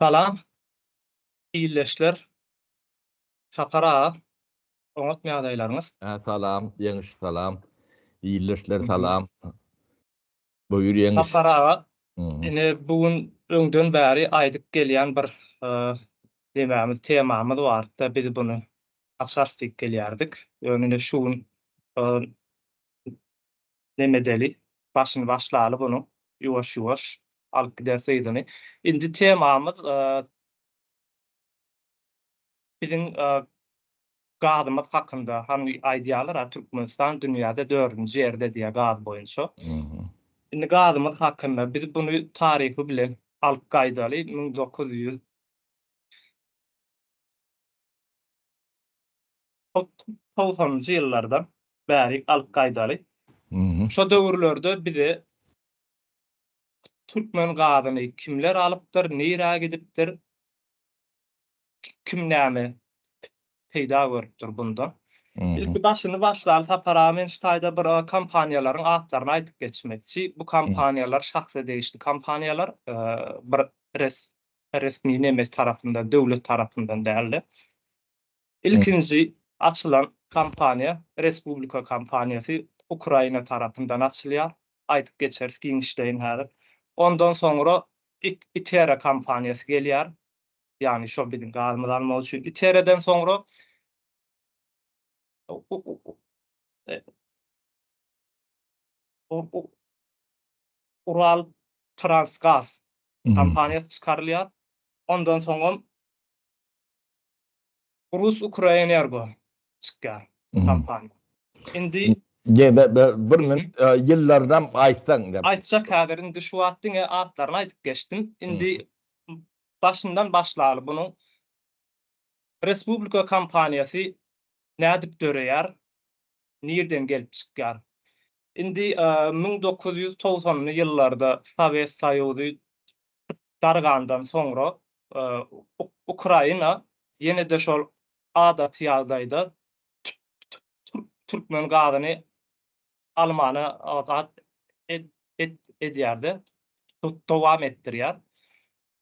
Salam ildeşler Sapar aga oňatmy ýagdaýlaryňyz? Hä salam Ýeňiş salam ildeşler salam Buýur Ýeňiş. Sapar aga ine bu gün öňden bäri aýdyp gelýän bir nemämiz temamyz bardy-da biz buny açarys diýip gelýärdik. Ýöne ine şu gün Neme edeli, başyny başlaly bunuň, ýuwaş-ýuwaş alyp gideris yzyny. Indi temamyz biziň gazymyz hakynda. Hany aýdýarlar-a Türkmenistan dünýäde dördünji ýerde diýýär gaz boýunça. Indi gazymyz hakynda biz buny taryhy bilen alyp gaýdaly 1900 Togsanynjy ýyllardan bärik alyp gaýdaly. Şo döwürlerde bize türkmen gazyny kimler alypdyr, nirä gidipdir, kim näme peýda görüpdir bundan. Ilki başyny başlaly Sapar aga men şu taýda bir kompaniýalaryň atlaryny aýdyp geçmekçi. Bu kompaniýalar şahsa degişli kompaniýalar, bir resmi nemes tarapyndan, döwlet tarapyndan däldi. Ilkinji açylan kompaniýa Respublika kompaniýasy Ukraina tarapyndan açylýar. Aýdyp geçeris giňişleýin häzir. Ondan soňra Itera kompaniýasy gelýär. Ýagny şo biziň gazymyzy almak üçin. Itereden soňra Ural Transgaz kompaniýasy çykarylýar. Ondan soňam Rus Ukraenergo çykýar kompaniýa. Indi Ge be be bir min ýyllarynam aýtsaň diýip. Aýtjak häzir indi şu wagt diňe atlaryny aýdyp geçdim. Indi başyndan başlaly bunuň. Respublika kompaniýasy nädip döreýär? Nirden gelip çykýar? Indi 1990-njy ýyllarda Sowet Soýuzy dargandan soňra Ukraina ýene-de şol adaty ýagdaýda türkmen gazyny almana zat edýär-de, dowam etdirýär.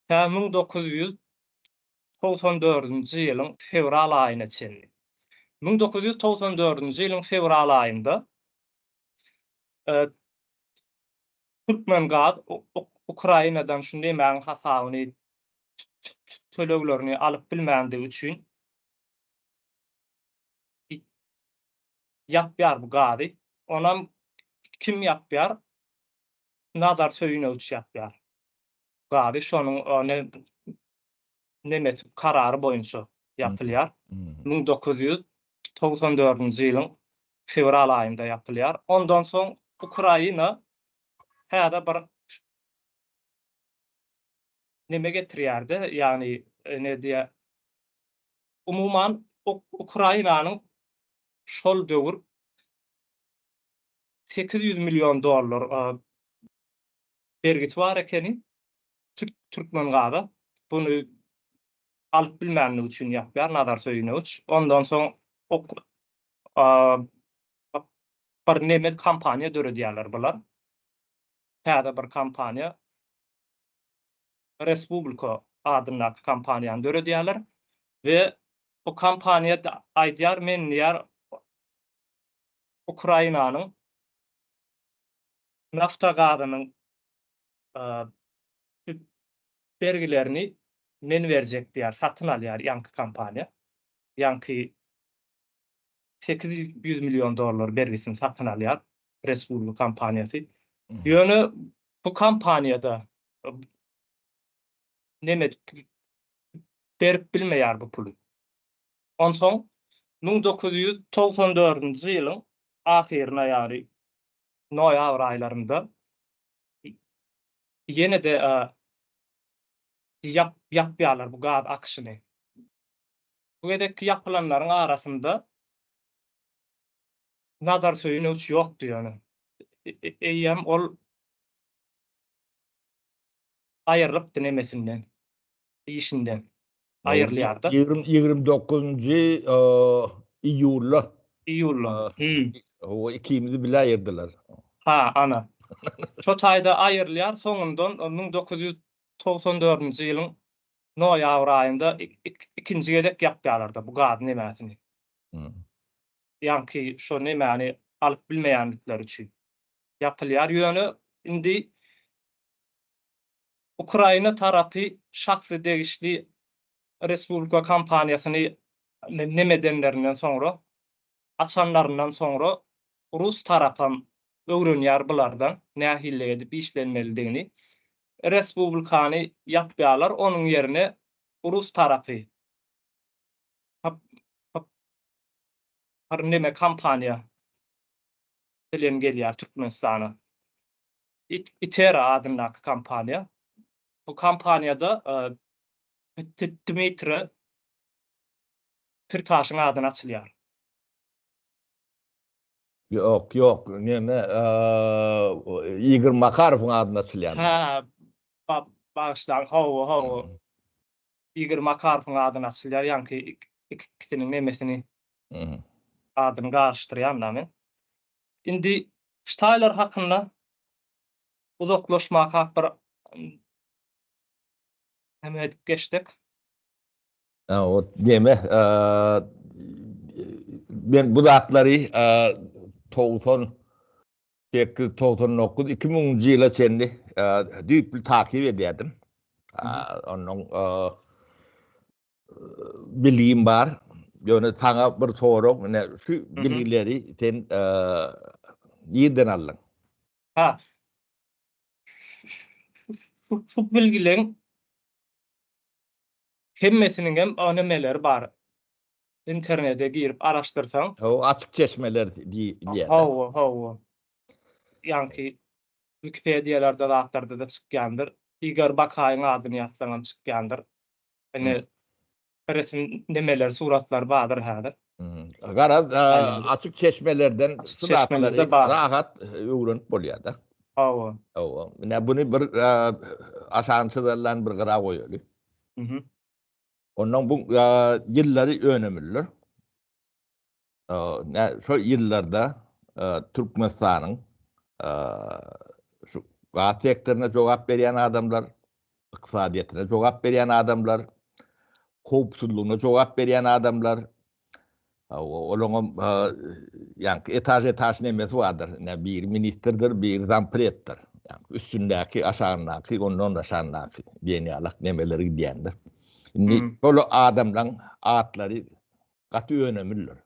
Tä 1994-nji ýylyň fewral aýyna çenli. 1994-nji ýylyň fewral aýynda Türkmengaz Ukrainadan şu nemäň hasabyny töleglerini alyp bilmändigi üçin ýapýar bu gazy. Onam kim ýapýar? Nazar Söýünowiç ýapýar. Gazy şonuň nemesi karary boýunça ýapylýar. 1994-nji ýylyň fewral aýynda ýapylýar. Ondan soň Ukraina täze bir neme getirýär-de, ýagny ne diýýär, umuman Ukrainanyň şol döwür 800 million dollar bergisi bar ekeni. Türkmengaza buny alyp bilmänligi üçin ýapýar Nazar Söýünowiç. Ondan soň bir nemes kompaniýa döredýärler bular. Täze bir kompaniýa Respublika adyndaky kompaniýany döredýärler we bu kompaniýa aýdýar men diýýär Ukrainanyň nafta gazynyň bergilerini men berjek diýýär, satyn alýar ýaňky kompaniýa. Ýaňky 800 million dollar bergisini satyn alýar Respublika kompaniýasy. Ýöne bu kompaniýada neme edip berip bilmeýär bu puly. Onsoň 1994-nji ýylyň ahyryna ýagny noýabr aýlarynda ýene-de ýapýarlar bu gaz akyşyny. Bu gezekki ýapylanlaryň arasynda Nazar Söýünowiç ýokdy ýöne. Eýýäm ol aýrylypdy nemesinden, işinden aýrylýar-da. 29-njy iýulda. Iýulda. Hawa, ikimizi bile aýyrdylar. Ha, ana. Şo taýda aýrylýar, soňundan 1994-nji ýylyň. Noýabr aýynda ikinji gezek ýapýarlar-da bu gaz nemesini. Ýaňky şo nemäni alyp bilmeýänlikleri üçin ýapylýar. Ýöne indi Ukraina tarapy şahsy degişli Respublika kompaniýasyny neme edenlerinden soňra, açanlaryndan soňra rus tarapam öwrenýär bulardan nähili edip işlenmelidigini. Respublikany ýapýarlar, onuň ýerine rus tarapy bir neme kompaniýa bilen gelýär Türkmenistana. Itera adyndaky kompaniýa. Bu kompaniýada Dmitre Firtaşyň adyna açylýar. Ýok, ýok, neme, Igor Makarowyň adyna açylýar. Hä, bagyşlaň, hawa, hawa. Igor Makarowyň adyna açylýar, ýaňky ikisiniň nemesini, adyny garyşdyrýan-da men. Indi Ştaýler hakynda uzaklaşmakak bir neme edip geçdik. O neme, men bu zatlary 98, 99, 2000-nji ýyla çenli düýpli takyp edýärdim. Ondan bilgim bar. Ýöne saňa bir sorag, ine şu bilgileri sen nirden aldyň? Ha. Şu bilgileň hemmesiniň hem nemeleri bar. Internete girip araşdyrsaň. Hawa, açyk çeşmeler diýýär. Hawa, hawa. Ýaňky Wikipediýalarda zatlarda-da çykýandyr. Igor Bakaýyň adyny ýazsaňam çykýandyr. Ine resim nemeler suratlar bardyr häzir. Garaz, açyk çeşmelerden şu zatlary rahat öwrenip bolýar-da. Hawa. Hawa. Ine buny bir aşagyny çyzarlan bir gyra goýaly. Ondan bu ýyllary önemlidir. Şo ýyllarda Türkmenistanyň şu gaz sektoryna jogap berýän adamlar, ykdysadyýetine jogap berýän adamlar, howpsuzlygyna jogap berýän adamlar, olaryň ýaňky etaž-etaž nemesi bardyr. Ine, biri ministrdir, biri zampreddir. Ýaňky üstündäki, aşagyndaky, ondan aşagyndaky diýen ýalak nemeler gidýändir. Indi şol adamlaryň atlary gaty önemlidir.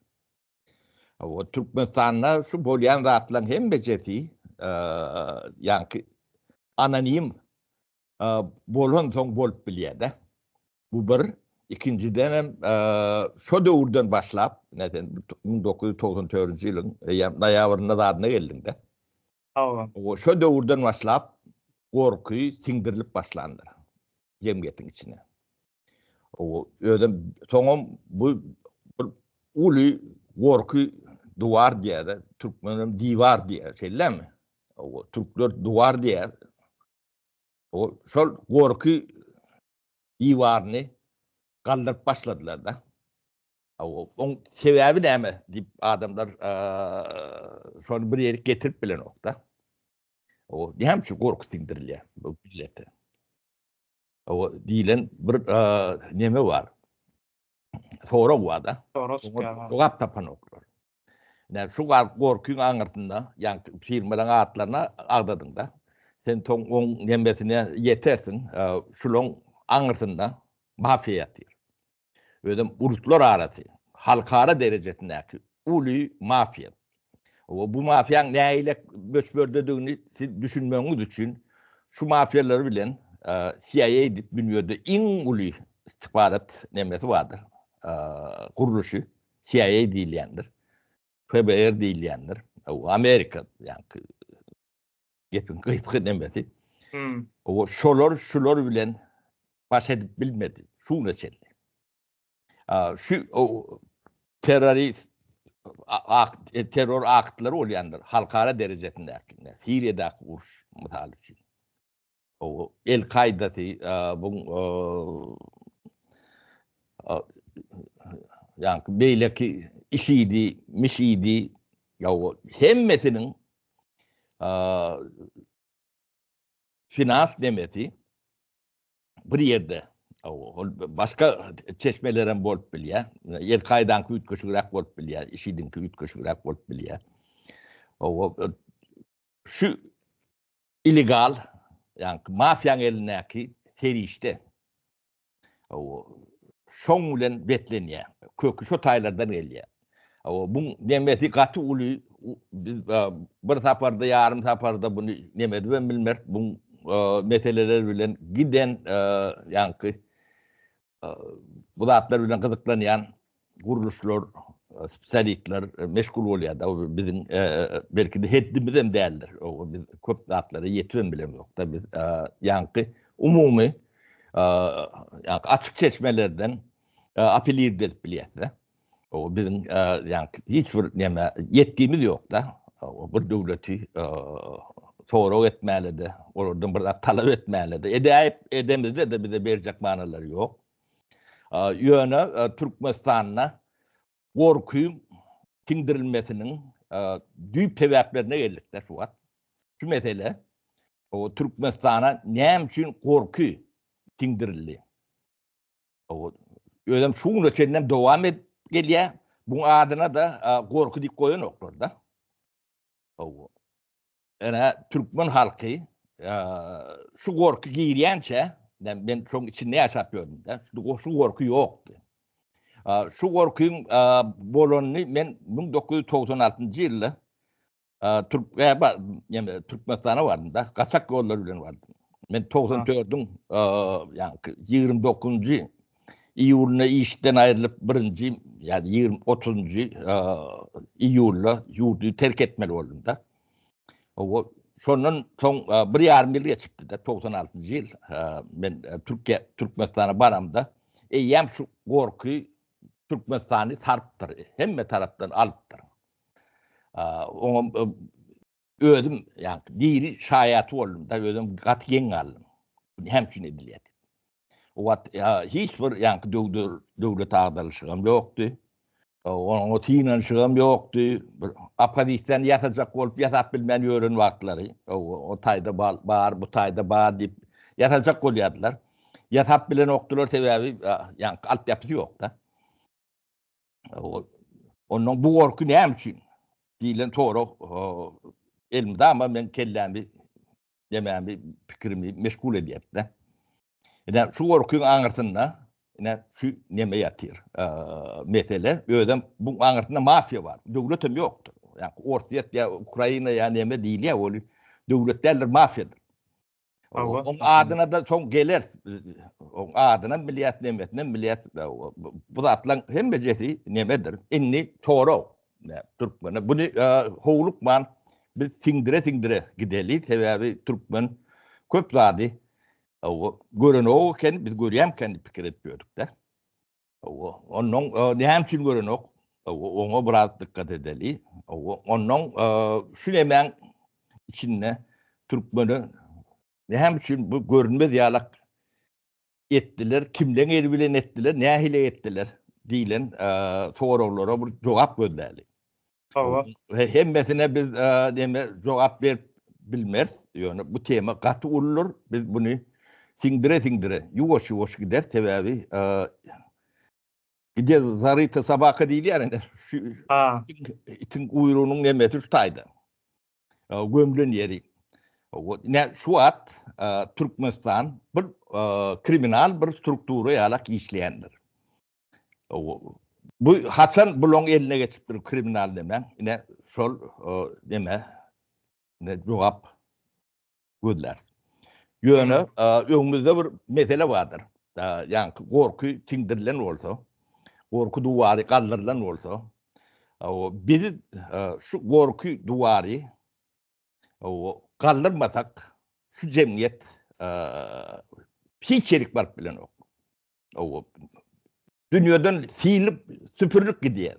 O Türkmenistanda şu bolýan zatlaryň hemmejesi ýaňky anonim bolansoň bolup bilýär-de. Bu bir. Ikinjiden hem şo döwürden başlap, ine sen 1994-nji ýylyň eýýäm noýabrynda zadyna geldiň-de. Hawa. Şo döwürden başlap gorky siňdirilip başlandyr jemgyýetiň içine. Özem soňam bu bir uly gorky duwar diýýär-de, türkmenem diwar diýýär, şeýlemi? Türkler duwar diýýär. Şol gorky diwaryny galdyryp başladylar-da. Oň sebäbi näme diýip adamlar şony bir ýere getirip bilenok-da. O näme üçin gorky siňdirilýär bu millete? O diýlen bir neme bar. Sorag bar-da. Sorag çykýar. Jogap tapanoklar. Näme şu gorkyň aňyrsynda, ýagny firmalaryň atlaryny agzadyň-da. Sen soň oň nemesine ýetersiň, şulaň aňyrsynda mafiýa ýatyr. Özem uruslar arasy, halkara derejesindäki uly mafiýa. We bu mafiýaň nähili möçberdedigini siz düşünmegiňiz üçin şu mafiýalar bilen CIA diýip dünýede iň uly istihbarat nemesi bardyr, gurluşy CIA diýilýändir. FBR diýilýändir. Amerika ýaňky gepiň gysga nemesi. O şolar şular bilen baş edip bilmedi. Şu güne çenli. Şu terrorist e, terror aktlary bolýandyr halkara derejesindäki. Siriýadaky uruş mysal üçin. O El Kaidasy bu ýaňky beýleki IŞİD-i, MİŞİD-i ýa hemmesiniň finans nemesi bir ýerde. Ol başga çeşmelerem bolup bilýär. El-Kaýdaňky üýtgeşigräk bolup bilýär, IŞİD-iňki üýtgeşigräk bolup bilýär. Şu illegal, ýagny mafiýaň elindäki serişde. Şoň bilen beslenýär. Köki şo taýlardan gelýär. Buň nemesi gaty uly. Biz bir saparda, ýarym saparda buny neme edibem bilmeris. Buň meseleler bilen giden ýaňky bu zatlar bilen gyzyklanýan gurluşlar, spesialistler meşgul bolýar-da. Biziň belki-de heddimizem däldir. Biz köp zatlara ýetibem bilemzok-da. Biz ýaňky umumy ýaňky açyk çeşmelerden apelirde edip bilýäs-de. O biziň ýaňky hiç bir näme ýetgimiz ýok-da. Bir döwleti sorag etmäli-de, olardan bir zat talap etmäli-de. Edäýip edemizde-de bize berjek manylary ýok. Ýöne Türkmenistanda gorky siňdirilmesiniň düýp sebäplerine geldik-de şu wagt. Şu mesele o Türkmenistana näme üçin gorky siňdirildi? O özem şu güne çenlem dowam edip gelýär. Buň adyna-da gorky diýip goýanoklar-da. Ene türkmen halky şu gorky girýänçä, men şoň içinde ýaşap ýördüm-de, şu gorky ýokdy. Şu gorkyň bolanyny men 1996-njy ýylda Türkmen ýa Türkmenistana bardym-da, gaçak ýollar bilen bardym. Men 94-iň ýa 29-njy iýulynda işden aýrylyp birinji ýa 20 30-njy iýulda ýurdy terk etmeli boldum-da. O şondan soň bir ýarym ýyl geçipdi-de, 96-njy ýyl men Türkiýe Türkmenistana baramda eýýäm şu gorky Türkmenistany sarypdyr, hemme tarapdan alypdyr. Oňa özüm ýa diri şaýaty boldum da, özüm gaty geň galdym. Näme üçin edilýär diýip. O wagt hiç bir ýaňky döwlet agdarylyşygam ýokdy. Oňa synanyşygam ýokdy. Bir oppozisiýany ýasajak bolup ýasap bilmän ýören wagtlary, o taýda bar, bu taýda bar diýip ýasajak bolýardylar. Ýasap bilenokdylar sebäbi ýaňky altyapysy ýok-da. Ondan bu gorky näme üçin diýlen sorag elmydama men kellämi demämi pikirimi meşgul edýär-de. Ine şu gorkyň aňyrsynda ine şu neme ýatyr. Mesele özem bu aňyrsynda mafiýa bar. Döwlet hem ýokdur. Ýa Orsýet ýa Ukraina ýa neme diýilýär ol döwlet däldir, mafiýadyr. Oň adyna da soň geler. Oň adynam bilýäs, nemesinem bilýäs. Bu zatlaryň hemmejesi nemedir. Indi sorag türkmene. Buny howlukman biz siňdire-siňdire gideli. Sebäbi türkmen köp zady görenok eken, biz görýämken diýip pikir edip ýördük-de. Ondan näme üçin görenok? Oňa biraz dykgat edeli. Ondan şu nemäň içinde türkmene näme üçin bu görünmez ýalak etdiler, kimleň eli bilen etdiler, nähili etdiler diýlen soraglara bir jogap gözläli. Hawa. Hemmesine biz neme jogap berip bilmeris. Ýöne bu tema gaty uludyr. Biz buny siňdire-siňdire, ýuwaş-ýuwaş gider. Sebäbi gde zaryta sobaka diýilýär indi. Şu itiň guýrugynyň nemesi şu taýda. Gömlen ýeri. Ne şu wagt Türkmenistan bir kriminal bir struktura ýalak işleýändir. Bu haçan bulaň eline geçipdir kriminal neme? Ine şol neme ne jogap gözlär. Ýöne öňümizde bir mesele bardyr. Ýaňky gorky siňdirilen bolsa, gorky duwary galdyrylan bolsa, biz şu gorky duwary galdyrmasak, şu jemgyýet hiç ýerik baryp bilenok. Owa. Dünýeden silip, süpürilip gidýär.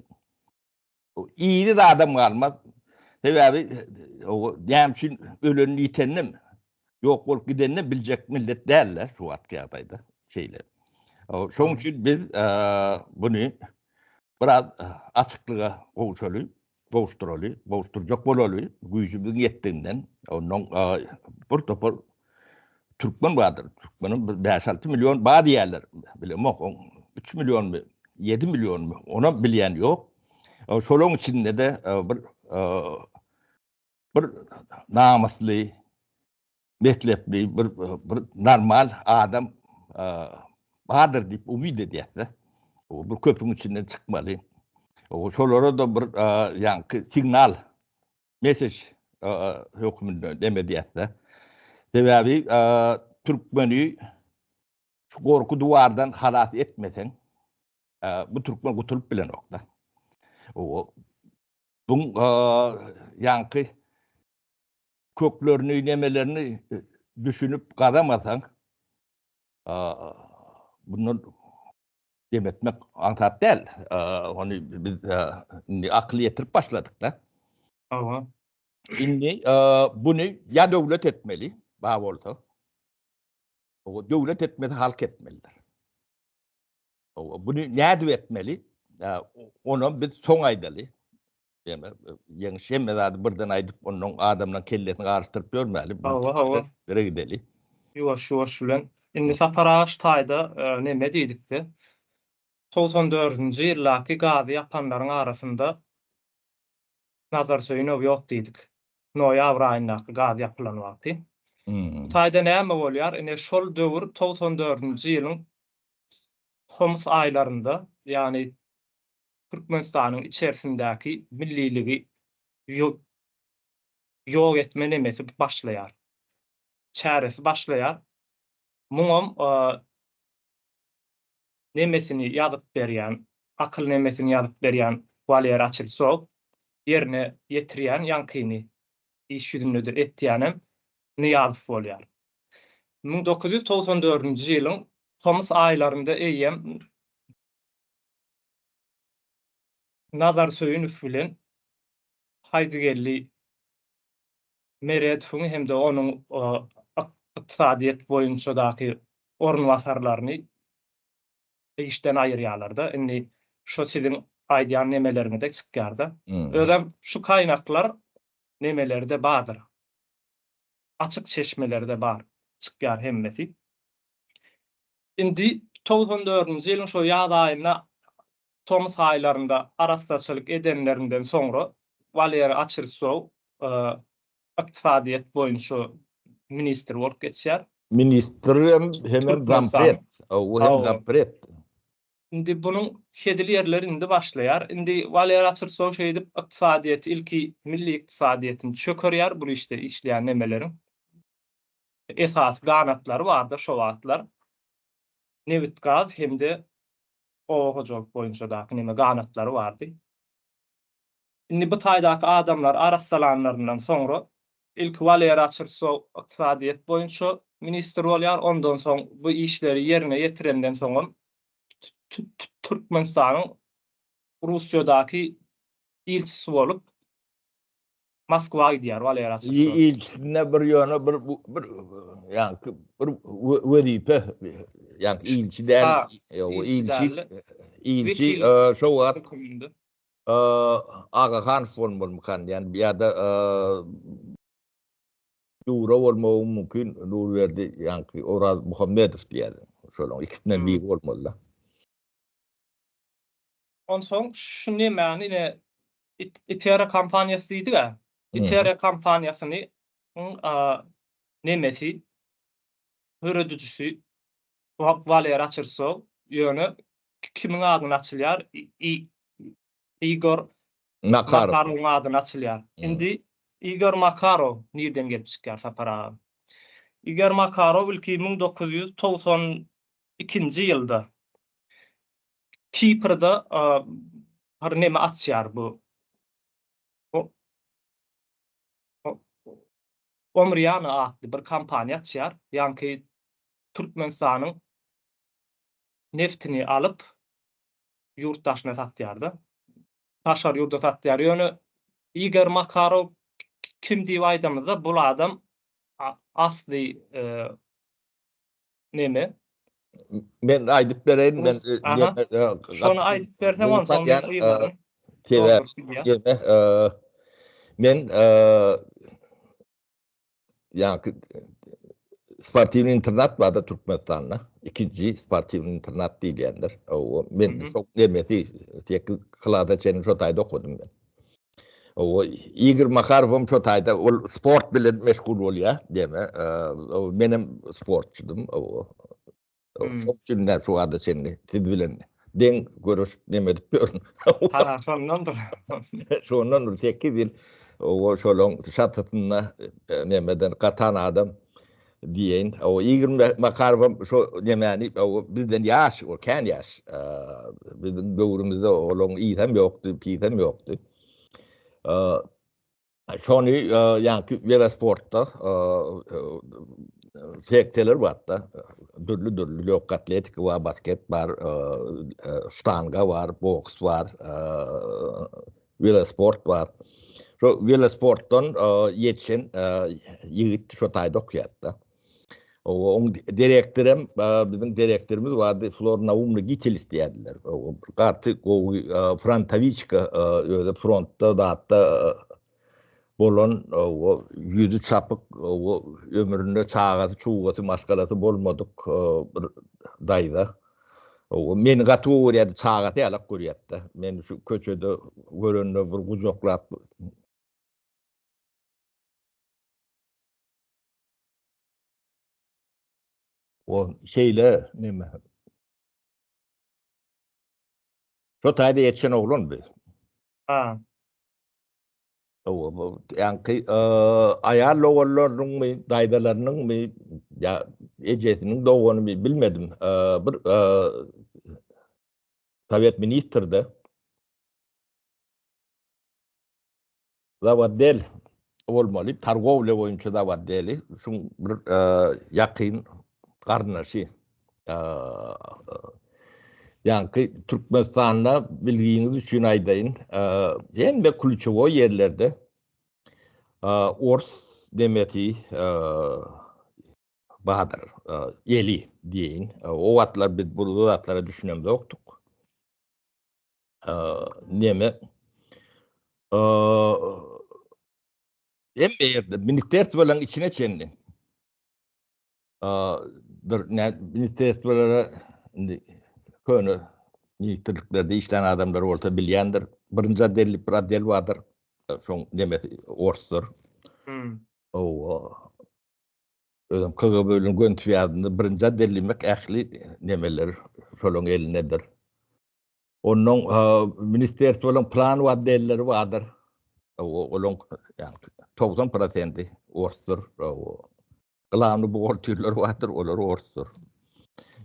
Yzy da adam galmaz. Sebäbi owa näme üçin ölenini ýitenini ýok bolup gidenini biljek millet däl-de şu wagtky ýagdaýda şeýle. Şonuň üçin biz buny biraz açyklyga gowşaly, gowuşdyraly, gowuşdyrjak bolaly güýjümiziň ýetdiginden. Ondan bir topar türkmen bardyr. Türkmeniň bir 5-6 million bar diýýärler. Bilemok, oň 3 millionmy, 7 millionmy, onam bilýän ýok. Şolaryň içinde-de bir bir namysly, meslepli, bir bir normal adam bardyr diýip umyt edýäs-de. Bir köpüň içinden çykmaly. Şolara-da bir ýaňky signal, mesej hökmünde dem edýäs-de. Sebäbi türkmeni şu gorky duwardan halas etmeseň, bu türkmen gutulyp bilenok-da. Buň ýaňky köklerini, nemelerini düşünip gazamasaň, bundan dem etmek aňsat däl. Ony biz indi akyl ýetirip başladyk-da. Hawa. Indi buny ýa döwlet etmeli, bar bolsa. Döwlet etmese halk etmelidir. Buny nädip etmeli? Onam biz soň aýdaly. Ýöne ýeňiş hemme zady birden aýdyp, ondan adamlaryň kellesini garyşdyryp ýörmäli. Hawa, hawa. Bire gideli. Ýuwaş-ýuwaş bilen. Indi Sapar aga şu taýda neme diýdikde, 94-nji ýyldaky gazy ýapanlaryň arasynda Nazar Söýünow ýok diýdik. Noýabr aýyndaky gaz ýapylan wagty. Bu taýda näme bolýar? Ine şol döwür 94-nji ýylyň tomus aýlarynda, ýagny Türkmenistanyň içerisindäki milliligi ýok etme nemesi başlaýar. Çäresi başlaýar. Muňam nemesini ýazyp berýän, akyl nemesini ýazyp berýän Waleriý Açilsow, ýerine ýetirýän ýaňkyny iş ýüzünde-de etýänem Nyýazow bolýar. 1994-nji ýylyň tomus aýlarynda eýýäm Nazar Söýünow bilen Haýdygeldi Meredowyň hem-de onuň ykdysadyýet boýunçadaky orunbasarlaryny işden aýyrýarlar-da. Indi şo siziň aýdýan nemeleriňize çykýar-da. Özem şu kaýnaklar nemelerde bardyr. Açyk çeşmelerde bar. Çykýar hemmesi. Indi 94-nji ýylyň şo ýaz aýynda tomus aýlarynda arassaçylyk edenlerinden soňra Waleriý Açirsow ykdysadyýet boýunça ministr bolup geçýär. Ministr hem hemem zampred. O hem zampred. Indi bunuň hezil ýerleri indi başlaýar. Indi Waleriý Açirsow şeýdip ykdysadyýeti ilki milli ykdysadyýetini çökerýär bu işde işleýän nemeleriň. Esasy ganatlary bardy şo wagtlar. Nebit-gaz hem-de oba hojalyk boýunçadaky neme ganatlary bardy. Indi bu taýdaky adamlary arassalanlaryndan soňra, ilki Waleriý Açirsow ykdysadyýet boýunça ministr bolýar, ondan soň bu işleri ýerine ýetirenden soňam Türkmenistanyň Russiýadaky ilçisi bolup, Moskwa gidýär Waleriý Açirsow. Ilçisinde bir ýöne bir bir ýaňky bir wezipe ýaňky ilçi däl. Ýok, ilçi ilçi şo wagt Agahanow bolmalymykan diýen ýa-da Nura bolmagy mümkin Nurberdi ýaňky Oraz Muhammedow diýýär. Şolaryň ikisinden biri bolmaly-da. Onsoň şu nemäni ine Itera kompaniýasy diýdik-ä. Itera kompaniýasyny nemesi döredijisi Waleriý Açirsow, ýöne kimiň adyna açylýar? Igor Makarowyň adyna açylýar. Indi Igor Makarow nirden gelip çykýar Sapar aga? Igor Makarow ilki 1992-nji ýylda Kiprde bir neme açýar bu. Omriana atly bir kompaniýa açýar. Ýaňky Türkmenistanyň neftini alyp ýurt daşyna satýar-da. Daşary ýurda satýar. Ýöne Igor Makarow kim diýip aýdamyzda bul adam asly neme? Men aýdyp bereýin, men Şony aýdyp berseň onsoň men yzaryn. Sebäp men ýaňky. Sportiwnyý internat barda Türkmenistanda. Ikinji sportiwnyý internat diýilýändir. Owo, men şo nemesi 8 klasa çenli şo taýda okadym men. Owo, Igor Makarowam şo taýda ol sport bilen meşgul bolýar, deme. Menem sportçydym. Owo. Şoň üçin men şu wagta çenli siz bilen deň görüşip neme edip ýörün. Ha, şondandyr. Şondandyr 8 ýyl o şolaň şatasynda e, nemeden gatan adam diýeýin. O Igor Makarowam şo nemäni o bizden ýaş, o kän ýaş. E, biziň döwrümizde olaň ýytam ýokdy, pisem ýokdy. E, Şony ýaňky welosportda seksiýalar bar-da. Dürli-dürli lýogka atletika bar, basket bar, ştanga bar, boks bar, welosport bar. Şo welosportdan ýetişen ýigit şo taýda okýardy-da. Oň direktorem, biziň direktorymyz bardy, Flor Naumna Gitelis diýerdiler. Gaty gowy frontowiçka, özi frontda zatda bolan, ýüzi çapyk, ömründe çagasy, çugasy, maşgalasy bolmadyk bir daýza. Meni gaty gowy görýärdi, çagasy ýalak görýärdi-de. Meni şu köçede görende bir gujaklap O şeýle neme. Şo taýda ýetişen oglan bi. Ha. O bu ýaňky aýal doganlarynyňmy, daýzalarynyňmy, ýa ejesiniň doganymy bilmedim. Bir sowet ministrde. Zawaddel bolmaly, targowlýa boýunça zawaddeli, şuň bir ýakyn garyndaşy. Ýaňky Türkmenistanda bilgiňiz üçin aýdaýyn, hemme klýuçewoý ýerlerde ors demesi bardyr, eli diýeýin. O wagtlar biz bu zatlara düşünemzokdyk. neme hemme ýerde ministerstwolaryň içine çenli bir ministerstwolara indi köne ministrliklerde işlän adamlar bolsa bilýändir. Birinji otdel diýip bir otdel bardyr. Şoň nemesi orsdur. Hmm. Owa. Özem KGB bilen göni swýazynda birinji otdel diýmek ähli nemeler şolaň elindedir. Ondan ministerstwolaryň plan otdelleri bardyr. Olaryň 90 prosenti orsdur. Glawny buhgalterler bardyr, olar orsdur.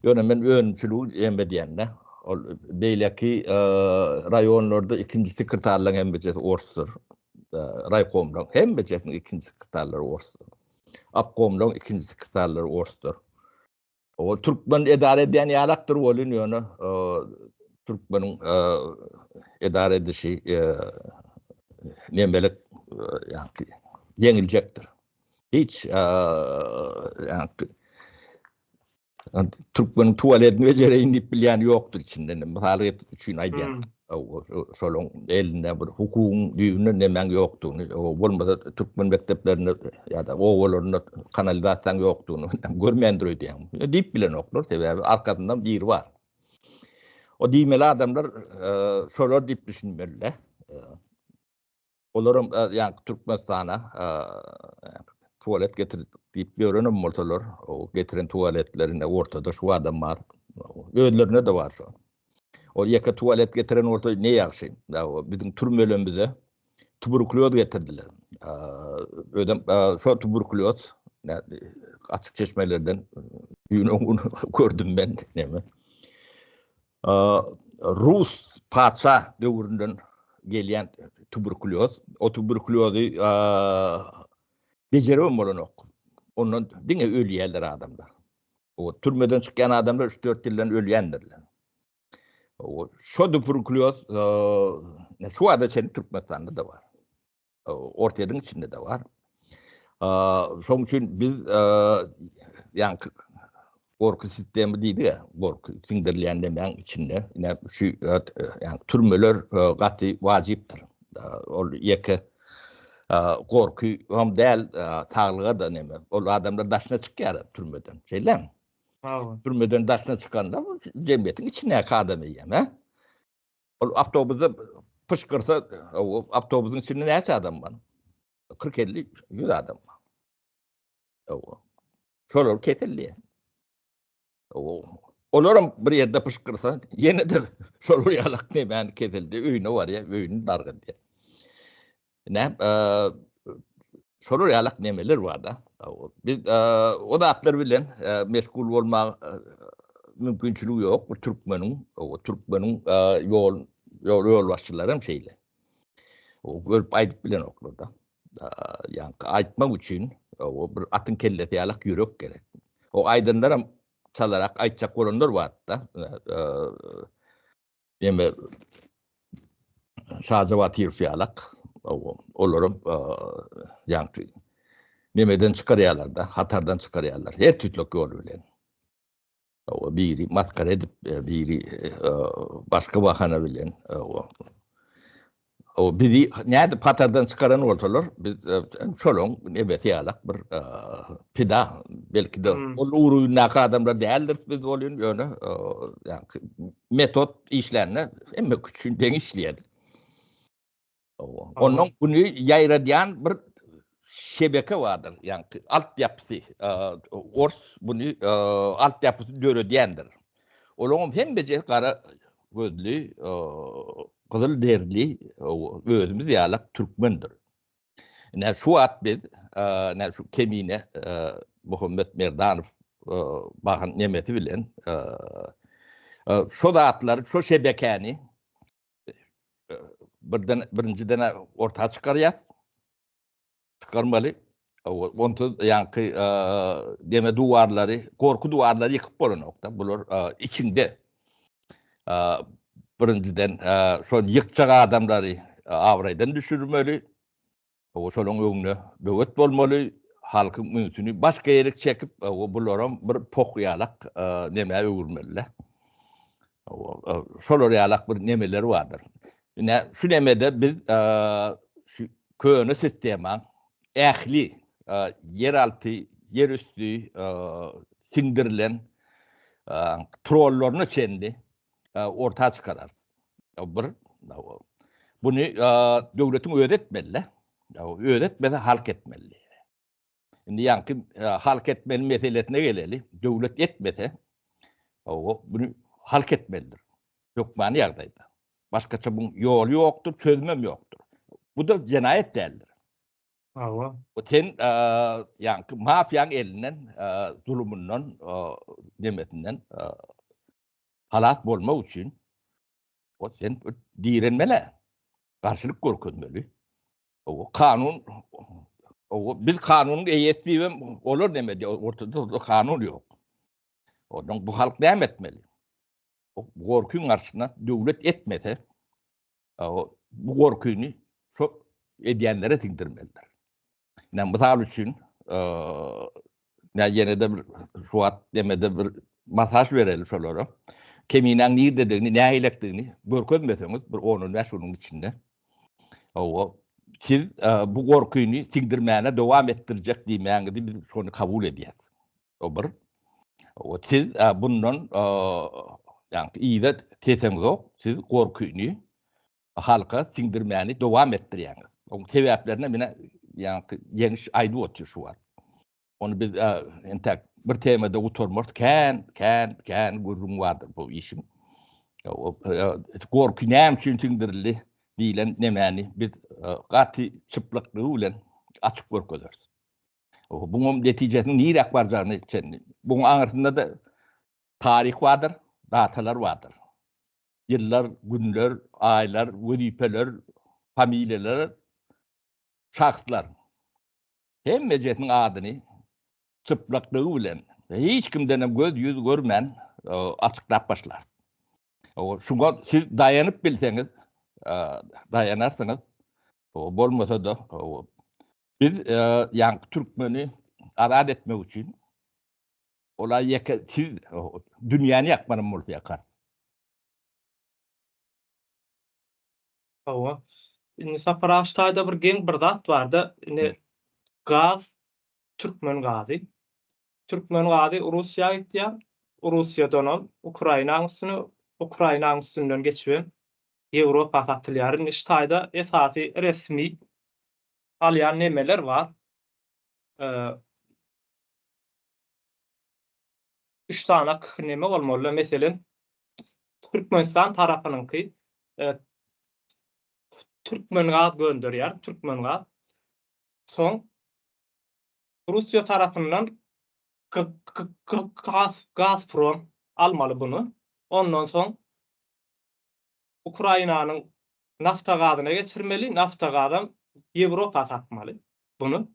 Ýöne men önümçiligi em edýän-de. Ol beýleki raýonlarda ikinji sekretarlaryň hemmejesi orsdur. Raýkomlaryň hemmejesiniň ikinji sekretarlary orsdur. Obkomlaryň ikinji sekretarlary orsdur. O türkmen edara edýän ýalakdyr welin ýöne türkmeniň edara edişi nemelik ýaňky ýeňiljekdir. Hiç ýaňky türkmeniň tualetini bejereýin diýip bilýän ýokdur içinden. Mysal üçin aýdýan. Şolaň elinde bir hukugyň düýbünden nemäň ýokdugyny, bolmasa türkmen mekdeplerinde ýa-da obalarynda kanalizasiýaň ýokdugyny görmändir öýdýän. Diýip bilenoklar, sebäbi arkasyndan biri bar. O diýmeli adamlar şolar diýip düşünmeli-de. Olaram ýaňky Türkmenistana tualet getir diýip ýörenem bolsalar, o getiren tualetlerinde ortada şu adam bar. Özlerinde-de bar şo. Ol ýeke tualet getiren bolsa ne ýagşy. Biziň türmelerimize tuberkulýoz getirdiler. Özem şo tuberkulýoz açyk çeşmelerden düýn gördüm men neme. Rus patyşa döwründen gelýän tuberkulýoz. O tuberkulýozy bejeribem bolanok. Ondan diňe ölýärler adamlar. O türmeden çykýan adamlar 3-4 ýyldan ölýändirler. O şo tuberkulýoz şu wagta çenli Türkmenistanda-da bar. Orsýetiň içinde-de bar. Şoň üçin biz ýaňky gorky sistemi diýdik-ä, gorky siňdirilýän nemäň içinde ine şu ýaňky türmeler gaty wajypdyr. Ol ýeke. Gorky hem däl, saglyga-da neme. Ol adamlar daşyna çykýar türmeden. Şeýlemi? Hawa. Türmeden daşyna çykanda jemgyýetiň içindäki adam eýýäm, hä? Ol awtobusda pyşgyrsa, awtobusyň içinde näçe adam bar? 40-50, 100 adam bar. Hawa. Şolar keselli. Olaram bir ýerde pyşgyrsa, ýene-de şol bir ýalak nemäni keseldi, öýüne barýar, öýüni dargadýar. Näme, şolar ýalak nemeler bar-da. Biz o zatlar bilen meşgul bolmaga mümkinçiligi ýok bu türkmeniň, türkmeniň ýol ýolbaşçylary hem şeýle. Görüp aýdyp bilenoklar-da. Ýaňky aýtmak üçin o bir atyň kellesi ýalak ýürek gerek. O aýdanlaram çalarak aýtjak bolanlar bar-da. Neme Şaja Batyrow ýalak. Olaram ýaňky nemeden çykarýarlar-da, hatardan çykarýarlar. Her tüýtlek ýol bilen. O biri maskara edip, e, biri e, başga bahana bilen. O, o bizi nädip hatardan çykaran bolsalar, biz e, şolaň nebesi ýalak bir pida, belki de hmm. ol ugrundaky adamlar däldir biz bolýan, ýöne ýa metod işlände hemme üçin deň işleýär. Ondan güni ýaýradýan bir şebeke bardyr, ýagny altyapysy, ors buny altyapysy döredýändir. Olaryň hemmesi gara gözli, gyzyl derli, özümiz ýalak türkmendir. Ine şu wagt biz, ine şu Kemine Muhammet Merdanow bagan nemesi bilen şo zatlary, şo şebekäni birden birinjiden orta çykarýas. Çykarmaly. Ondan ýaňky deme duwarlary, gorky duwarlary ýykyp bolanokda. Bular içiňde. Birinjiden şol ýykjak adamlary abraýdan düşürmeli. O şolaryň öňünde böwet bolmaly, halkyň ünsüni başga ýere çekip, o bularam bir poh ýalak nemä öwürmeli-de. Şolar ýalak bir nemeler bardyr. Ine, şu nemede biz şu köne sistemaň ähli ýeralty, ýerüsti siňdirilen trollaryna çenli orta çykararys. Bir buny döwletiň özi etmeli. Özi etmese halk etmeli. Indi ýaňky halk etmeli meselesine geleli. Döwlet etmese, buny halk etmelidir. Hökmany ýagdaýda. Başgaça buň ýoly ýokdur, çözümem ýokdur. Bu da jenaýat däldir. Hawa. Bu sen ýaňky mafiýaň elinden, zulumyndan, nemesinden halas bolmak üçin o sen direnmeli, garşylyk görkezmeli. O kanun o biz kanunyň eýesi diýibem olar näme diýýär, ortada kanun ýok. Ondan bu halk näme etmeli? O gorkyň garşysyna döwlet etmese, o bu gorkyny şo edýänlere siňdirmelidir. Ine, mysal üçin, ýa ýene-de bir şu wagt demede bir masaž bereli şolara. Keminäň nirdedigini, nähilekdigini görkezmeseňiz bir on-on bäş günüň içinde, hawa, siz bu gorkyny siňdirmäne dowam etdirjek diýmäňizi biz şony kabul edýäs. O bir. O siz bundan ýa-ni yza teseňzok, siz gorkyny halka siňdirmäni dowam etdirýäňiz. Oň sebäplerini mine ýaňky Ýeňiş aýdyp otyr şu wagt. Ony biz entäk bir temada gutarmarys. Kän, kän, kän gürrüň bardyr bu işiň. Gorky näme üçin siňdirildi diýlen nemäni biz gaty çyplaklygy bilen açyp görkezeris. Buňam netijesiniň niräk barjagyny çenli. Buň aňyrsynda-da taryh bardyr, datalar bardyr. Ýyllar, günler, aýlar, wezipeler, familiýalar, şahslar. Hemmejesiniň adyny çyplaklygy bilen, hiç kimdenem göz-ýüz görmän açyklap başlarys. Şuňa siz daýanyp bilseňiz, daýanarsyňyz. Bolmasa-da, biz ýaňky türkmeni azat etmek üçin ola ýeke siz dünýäni ýakmanam bolsa ýakar. Hawa. Indi Sapar aga şu taýda bir geň bir zat barda, indi gaz türkmen gazy. Türkmen gazy Russiýa gitýär, Russiýadanam Ukrainaň üstüne, Ukrainaň üstünden geçibem Ýewropa satylýar. Indi şu taýda esasy resmi alýan nemeler bar. Üç sanak neme bolmaly, meselem, Türkmenistan tarapynyňky Türkmengaz gönderýär, Türkmengaz. Soň Russiýa tarapyndan Gazprom almaly buny. Ondan soň Ukrainanyň naftagazyna geçirmeli, naftagazam Ýewropa satmaly buny.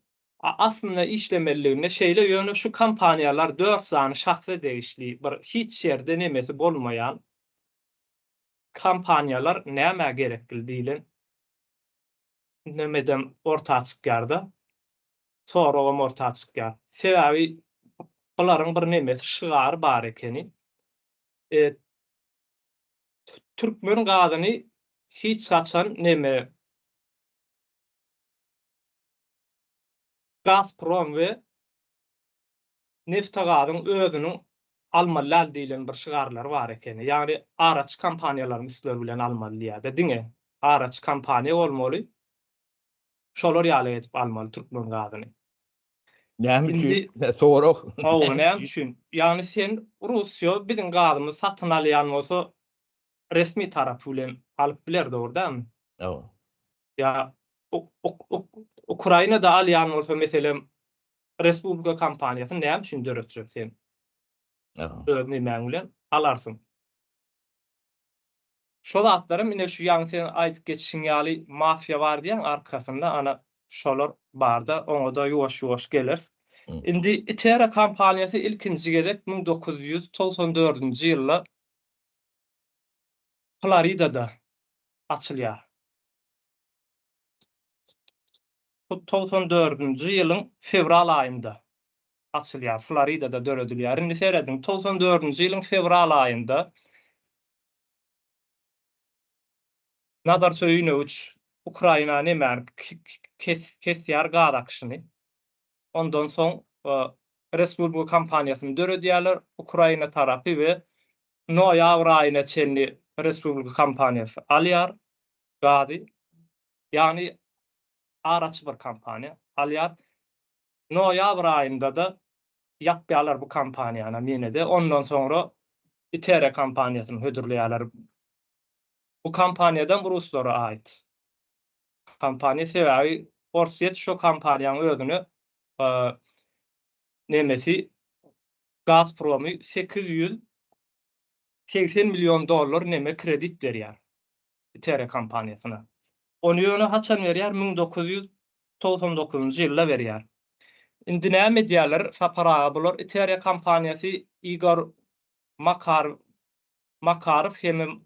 Aslynda işlemeliliginde şeýle, ýöne şu kompaniýalar dört sany şahsa degişli bir hiç ýerde nemesi bolmaýan kompaniýalar nämä gerekli diýlen nemedem orta çykýarda, soragam orta çykýar. Sebäbi bularyň bir nemesi şygary bar ekeni. Türkmen gazyny hiç haçan neme Gazprom we Neftegazyň özüniň almaly däl diýlen bir şygarlary bar ekeni. Ýagny araçy kompaniýalaryň üstleri bilen almaly diýýär-de, diňe araçy kompaniýa bolmaly. Şolar ýaly edip almaly türkmen gazyny. Näme üçin? Sorag. Hawa, näme üçin? Ýagny sen Russiýa biziň gazymyzy satyn alýan bolsa, resmi tarapy bilen alyp biler, dogry dälmi? Hawa. Ýa Ukrainada alýan bolsa, meselem, Respublika kompaniýasyny näme üçin döretjek sen? Öz nemäň bilen alarsyň. Şo zatlaram ine şu ýaňy sen aýdyp geçişiň ýaly mafiýa bar diýýäň arkasynda ana şolar barda oňada ýuwaş ýuwaş geleris. Indi Itera kompaniýasy ilkinji gezek 1994-nji ýylda Floridada açylýar. Bu 94-nji ýylyň fewral aýynda açylýar, Floridada döredilýär. Indi serediň, 94-nji ýylyň fewral aýynda Nazar Söýünowiç Ukraina nemäni kesýär gaz akyşyny. Ondan soň Respublika kompaniýasyny döredýärler, Ukraina tarapy we noýabr aýyna çenli Respublika kompaniýasy alýar gazy. Ýagny araçy bir kompaniýa alýar. Noýabr aýynda-da ýapýarlar bu kompaniýany ýene-de. Ondan soňra Itere kompaniýasyny hödürleýärler. Bu kompaniýadam ruslara aýt. Kompaniýa sebäbi Orsýet şo kompaniýanyň özüne nemesi Gazpromy 880 million dollar neme kredit berýär Itere kompaniýasyna. Ony ýöne haçan berýär? 1999-njy ýylda berýär. Indi näme edýärler Sapar aga bular Itere kompaniýasy Igor Makar Makarow hemem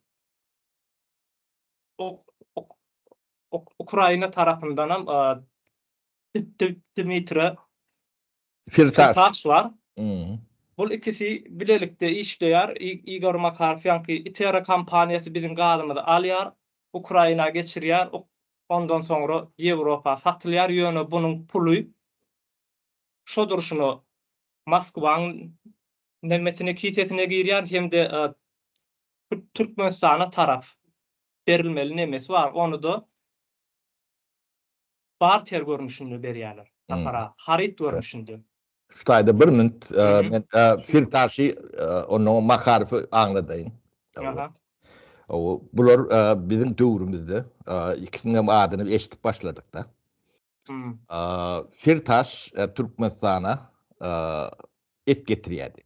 Ukraina tarapyndanam Dmitre Firtaş bar. Bul ikisi bilelikde işleýär. Igor Makarow ýaňky Itera kompaniýasy biziň gazymyzy alýar, Ukraina geçirýär, ondan soňra Ýewropa satylýar, ýöne bunuň puly şo durşuna Moskwaň nemesine kisesine girýär hem-de Türkmenistana tarap berilmeli nemesi bar, ony-da barter görnüşinde berýärler, Sapar aga, haryt görnüşinde. Şu taýda bir minut, men Firtaşy, onnoň Makarowy aňladaýyn. Bular biziň döwrümizde ikisiniň hem adyny eşidip başladyk-da. Firtaş Türkmenistana et getirýärdi.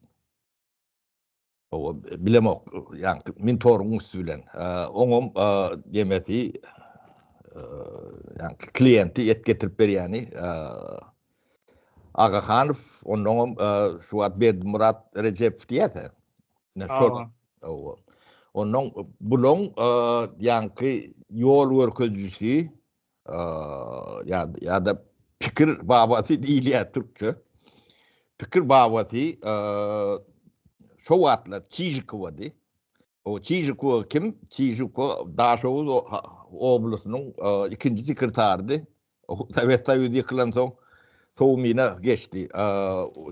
Hawa, bilemok, ýaňky mentoryň üsti bilen. Oňam demesi, ýaňky kliýenti et getirip berýäni Agahanow, onnoňam şu wagt Berdimyrat Rejepow diýýär-de. Ine şol. Hawa. Onnoň bulaň ýaňky ýol görkezijisi ýa-da pikir babasy diýilýär türkçe. Pikir babasy şo wagtlar Çižikowady. O Çižikow kim? Çižikow Daşoguz oblastynyň ikinji sekretarydy. Sowet Soýuzy ýykylansoň Sowmina geçdi.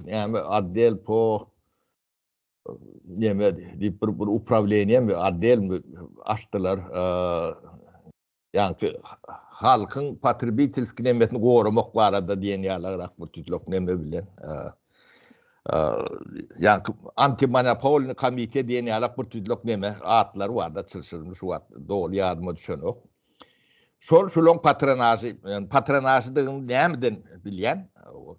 Näme otdel po näme diýip bir bir uprawleniýemi, otdelmi açdylar. Ýaňky halkyň potrebitelskiý nemesini goramak barada diýen ýalyrak bir tütlek neme bilen. Ýaňky antimonopolnyý komitet diýen ýalak bir tütlek neme atlary barda çylşyrymly şu wagt doly ýadyma düşenok. Şol şulaň patronažy, ýani patronažydygyny nämeden bilýän?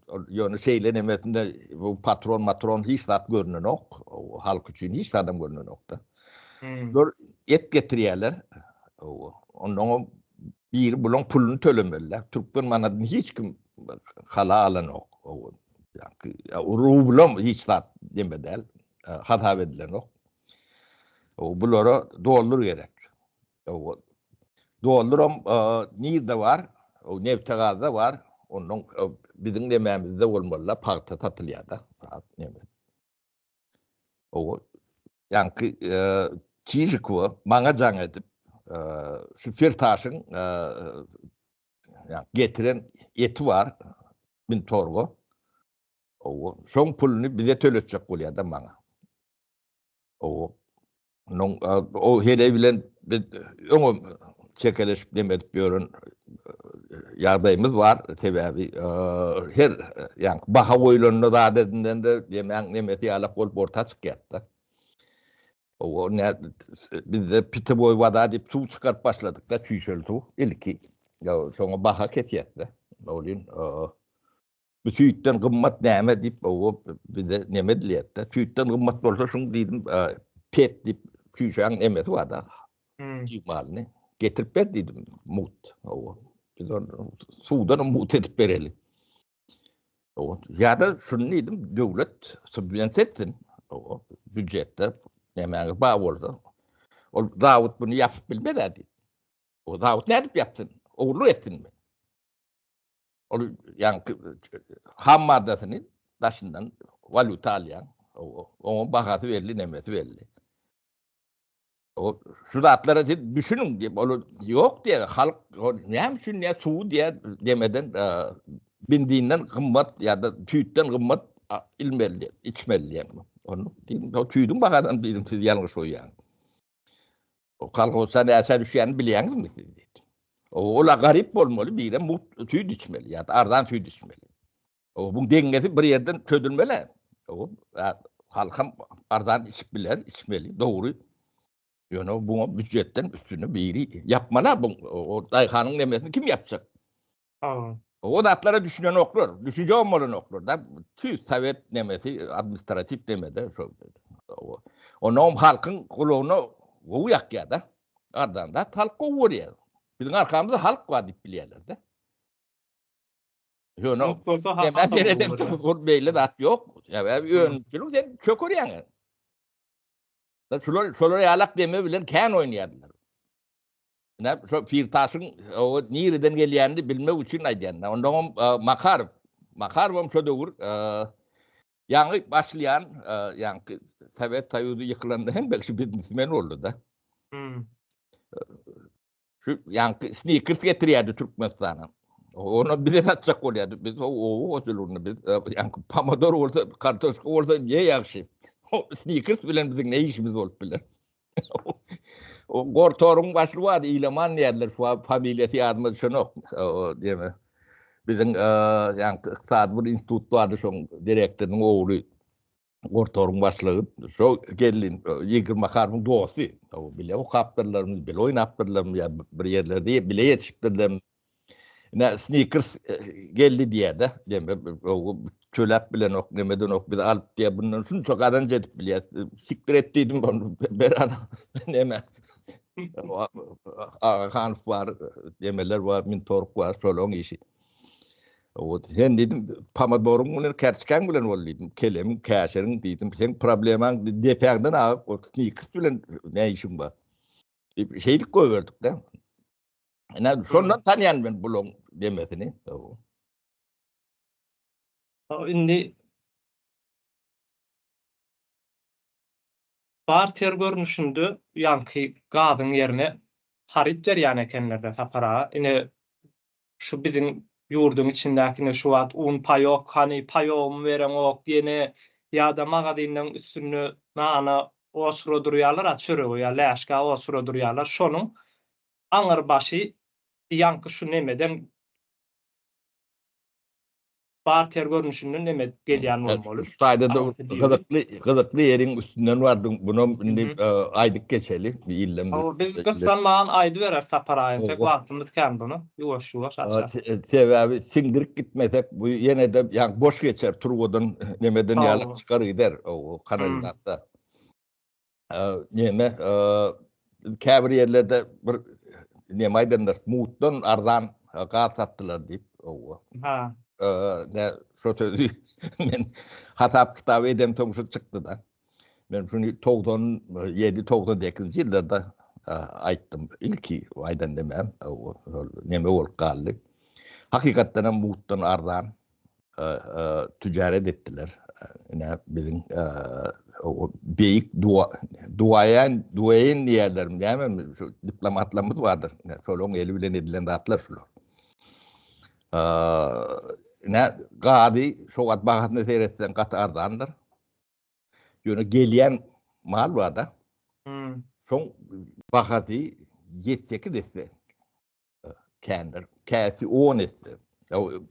Ýöne şeýle nemesinde bu patron matron hiç zat görnenok. Halk üçin hiç zadam görnenok-da. Şular et getirýärler. Ondan biri bulaň puluny tölemeliler. Türkmen manadyny hiç kim hala alanok. Rublam hiç zat deme däl. Hasap edilenok. Bulara dollar gerek. Dollaram nirde bar? Nebte-gazda bar. Ondan biziň nemämizde bolmalylar, pagta satylýar-da. O ýaňky Çižikowa maňa jaň edip, şu Firtaşyň getiren eti bar, Mintorga. O şoň puluny bize töletjek bolýar-da maňa. O Onuň o heleý bilen biz öňem çekeleşip neme edip ýören ýagdaýymyz bar. Sebäbi her ýaňky baha goýlanda zat edilende nemäň nemesi ýalak bolup orta çykýar-da. O ne bizde pitowoý wada diýip suw çykaryp başladyk-da, çüýşeli suw ilki. Ýa şoňa baha kesýär-de. Bolýan Bu süýtden gymmat näme diýip, o bize neme edilýär-de. Süýtden gymmat bolsa şuň diýdim, pet diýip çüýşäň nemesi bar-da. Hmm. Çig malyny getirip ber diýdim, mugt. Owa. Biz ony suwdan mugt edip bereli. Owa. Ýa-da şuny diýdim, döwlet subwensiýa etsin. Owa, býujetde nämäňiz bar bolsa. Ol zawod bunu ýapyp bilmez-ä diýip. O zawod nädip ýapsyn? Ogurlyk etsinmi? Ol ýaňky ham maddasyny daşyndan walýuta alýaň. Oňa bahasy belli, nemesi belli. O şu zatlara siz düşüniň diýip, ol ýok diýär, halk näme üçin näme suwy diýär demeden benzinden gymmat ýa-da süýtden gymmat ilmeli diýip, içmeli diýen. Onu diýdim, süýdüň bahadan diýdim, siz ýalňyş goýýaňyz. O kolhozça näçä düşýänini bilýäňizmi siz diýdi. Ola garyp bolmaly, birem mugt süýt içmeli ýa-da arzan süýt içmeli. O bu deňňesi bir ýerden çözülmeli. O halkam arzan içip biler, içmeli, dogry. Ýöne buňa býujetden üstüne biri ýapmaly bu o daýhanyň nemesini kim ýapjak? Hawa. O zatlara düşünenoklar, düşünjegem bolanoklar da. Tüýs sowet nemesi, administratiw nemede şo. Onam halkyň gulagyna gowy ýakýar da. Arzan zat halk gowy görýär. Biziň arkamyzda halk bar diýip bilýärler de. Ýöne näme seredem ol beýle zat ýok. Sebäbi önümçilik sen çökerýäň. Şular şolar ýalak deme bilen kän oýnaýarlar. Ine, şo Pirtaşyň o nireden gelýänini bilmek üçin aýdýan. Ondaňam Makarow. Makarowam şo döwür ýaňy başlaýan, ýaňky Sowet Soýuzy ýykylanda hem belki biznesmen boldy-da. Hmm. Şu ýaňky snikers getirýärdi Türkmenistana. Onu bize satjak bolýardy. Biz o oba hojalygyny biz ýaňky pomidor bolsa, kartoşka bolsa ne ýagşy. Snikers bilen biziň ne işimiz bolup biler? O Gortoryň başlygy bardy, Ilaman diýerler, şu wagt familiýasy ýadyma düşenok. O diýme. Biziň ýaňky ykdysady bir institut bardy, şoň direktorynyň ogly Gortoryň başlygy. Şo geldi, Igor Makarowyň dosty. O bile okapdyrlarmy, bile oýnapdyrlarmy ýa bir ýerlerde bile ýetişipdirler. Ine Snickers geldi diýýär-de. Diýme, töläp bilenok, nemedenok, biz alyp diýýär, bundan şunça gazanç edip bilýäs. Sikdir et diýdim, ber ana. Neme? Agahanow bar, demeler bar, Mintork bar, şolaryň işi. O sen diýdim, pomodoryň bilen, kerçkäň bilen bol diýdim, kelemiň, käşiriň diýdim, seň problemaň depäňden agyp, o Snickers bilen ne işiň bar? Diýip, şeýdip goýberdik-de. Ine şondan tanýan men bulaň demesini. Indi. Barter görnüşinde ýaňky gazyň ýerine haryt berýän ekenler-de Sapar aga. Ine, şu biziň ýurduň içindäki ine şu wagt un paýok, hany paýogymy bereňok, ýene ýa-da magazinleň üstünde nana oçura durýarlar-a çörege ýa läşgä oçura durýarlar. Şonuň aňyrbaşy ýaňky şu nemeden barter görnüşinde neme gelýän bolmaly. Şu taýda-da gyzykly gyzykly ýeriň üstünden bardyň. Bunam indi aýdyp geçeli. Illem. Biz gyssanman aýdybereris Sapar aga entek wagtymyz kän bunu. Ýuwaş ýuwaş açarys. Sebäbi siňdirip gitmesek bu ýene-de ýa boş geçer turbadan nemeden ýalak çykar gider o kanalizasiýa. Neme käbir ýerlerde bir neme aýdanlar mutdan arzan gaz satdylar diýip. Ha. Ne şo sözi men hasap kitap edemsoň şu çykdy-da. Men şuny 97 98-nji ýyllarda aýtdym. Ilki aýdan nemem şol neme bolup galdy. Hakykatdan hem mutdan arzan tüjaret etdiler. Ine biziň beýik dua duaýan duaýan diýerler, näme şu diplomatlarymyz bardyr. Şolaryň eli bilen edilen zatlar şular. Ine gazy şo wagt bahasyna seretseň gaty arzandyr. Ýöne gelýän mal bar-da. Hmm. Şoň bahasy 7-8 esse kändir. Käsi 10 esse.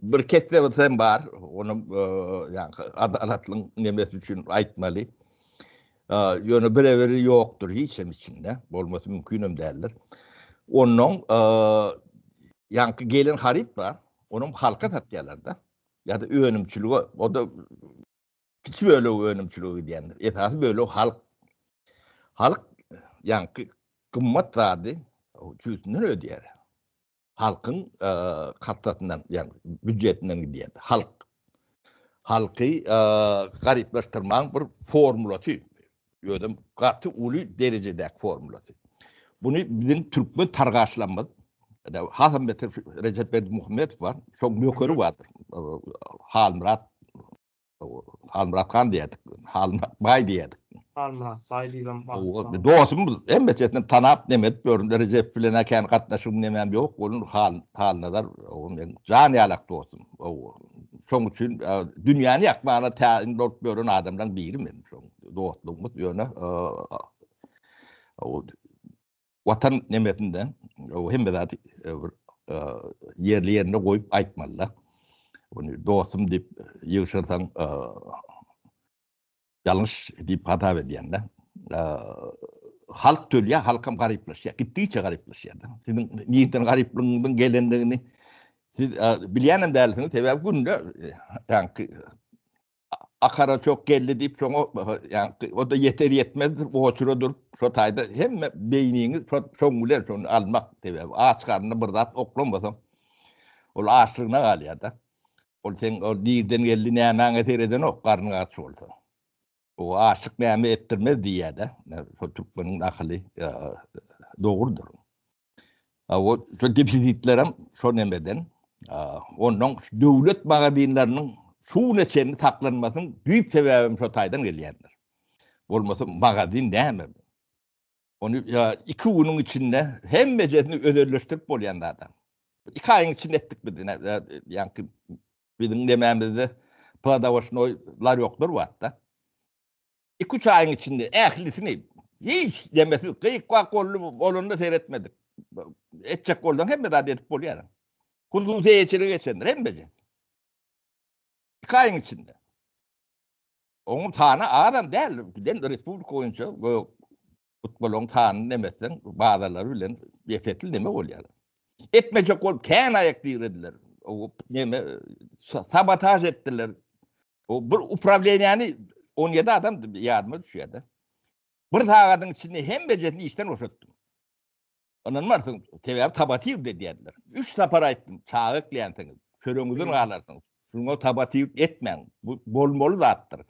Bir kesse hem bar. Onu ýa adalatlyň nemesi üçin aýtmaly. Ýöne birebiri ýokdur hiç hem içinde. Bolmasy mümkin hem däldir. Ondan ýaňky gelen haryt bar. Onam halka satýarlar-da. Ýa-da önümçilige, o da kiçi bölegi önümçilige gidýändir. Esasy bölegi halk. Halk ýaňky gymmat zady çüýsünden ödeýär. Halkyň kassasyndan, ýagny býujetinden gidýär. Halk halky garyplaşdyrmagyň bir formulasy, özem gaty uly derejedäki formulasy. Buny biziň türkmen targaşlarymyz, hasam beter Rejep Berdimuhamedow bar, şoň nökeri bardyr. Halmyrat Halmyrat han diýerdik. Halmyrat baý diýerdik. Halmyrat baý diýibem bar. Dostum hemmesini tanap neme edip ýörün. Rejep bilen kän gatnaşygym nemem ýok. Onuň Hal Halnazar o meň jan ýalak dostum. Şoň üçin dünýäni ýakmana täyin bolup ýören adamlaryň biri men şoň dostlugymyz ýöne Watan nemesinde hemme zady bir ýerli ýerinde goýup aýtmaly-da. Ony dostum diýip ýygşyrsaň ýalňyş diýip hasap edýän-de. Halk tölýär, halkam garyplaşýar. Gitdigiçe garyplaşýar-da. Siziň nirden garyplygyňyzyň gelendigini siz bilýänem dälsiňiz, sebäbi günde ýaňky Akara çok geldi diýip şoňa ýaňky o-da ýeter ýetmezdir oçura durup şo taýda hemme beýniňi şo şoň bilen şony almak sebäbi aç garnyna bir zat oklamasaň ol açlygyna galýar-da. Ol seň ol nirden geldi nämäňe seredenok garnyň aç bolsa. O açlyk näme etdirmez diýýär-de. Şo türkmeniň nakyly dogrudyr. O şu defisitlerem şo nemeden. Ondan döwlet magazinleriniň şu güne çenli saklanmasynyň düýp sebäbem şo taýdan gelýändir. Bolmasa magazin näme? Ony iki günüň içinde hemmejesini özelleşdirip bolýan zat. Iki aýyň içinde etdik biz. Ýaňky biziň nemämizde plodowoçnoý larýoklar bardy-da. Iki-üç aýyň içinde ählisini hiç demesiz gyk-gak boldy, bolanda seretmedik. Etjek bolsaň hemme zady edip bolýar. Hususy eýeçilige geçendir hemmesi. Iki aýyň içinde. Onuň sany azam däl, giden respublika boýunça Futboluň sanyny neme etseň, bazarlary bilen epetli neme bolýar. Etmejek bolup kän aýak dirediler. O neme sabotaž etdiler. O bir uprawleniýäni 17 adam ýadyma düşýär-de. Bir sagadyň içinde hemmejesini işden boşatdym. Ynanmarsyň, sebäbi sabotiw edýärdiler. Üç sapar aýtdym, çaga ekleýänsiňiz, çöregiňizden galarsyňyz. Şuňa sabotiw etmäň. Bu bolmaly zatdyr.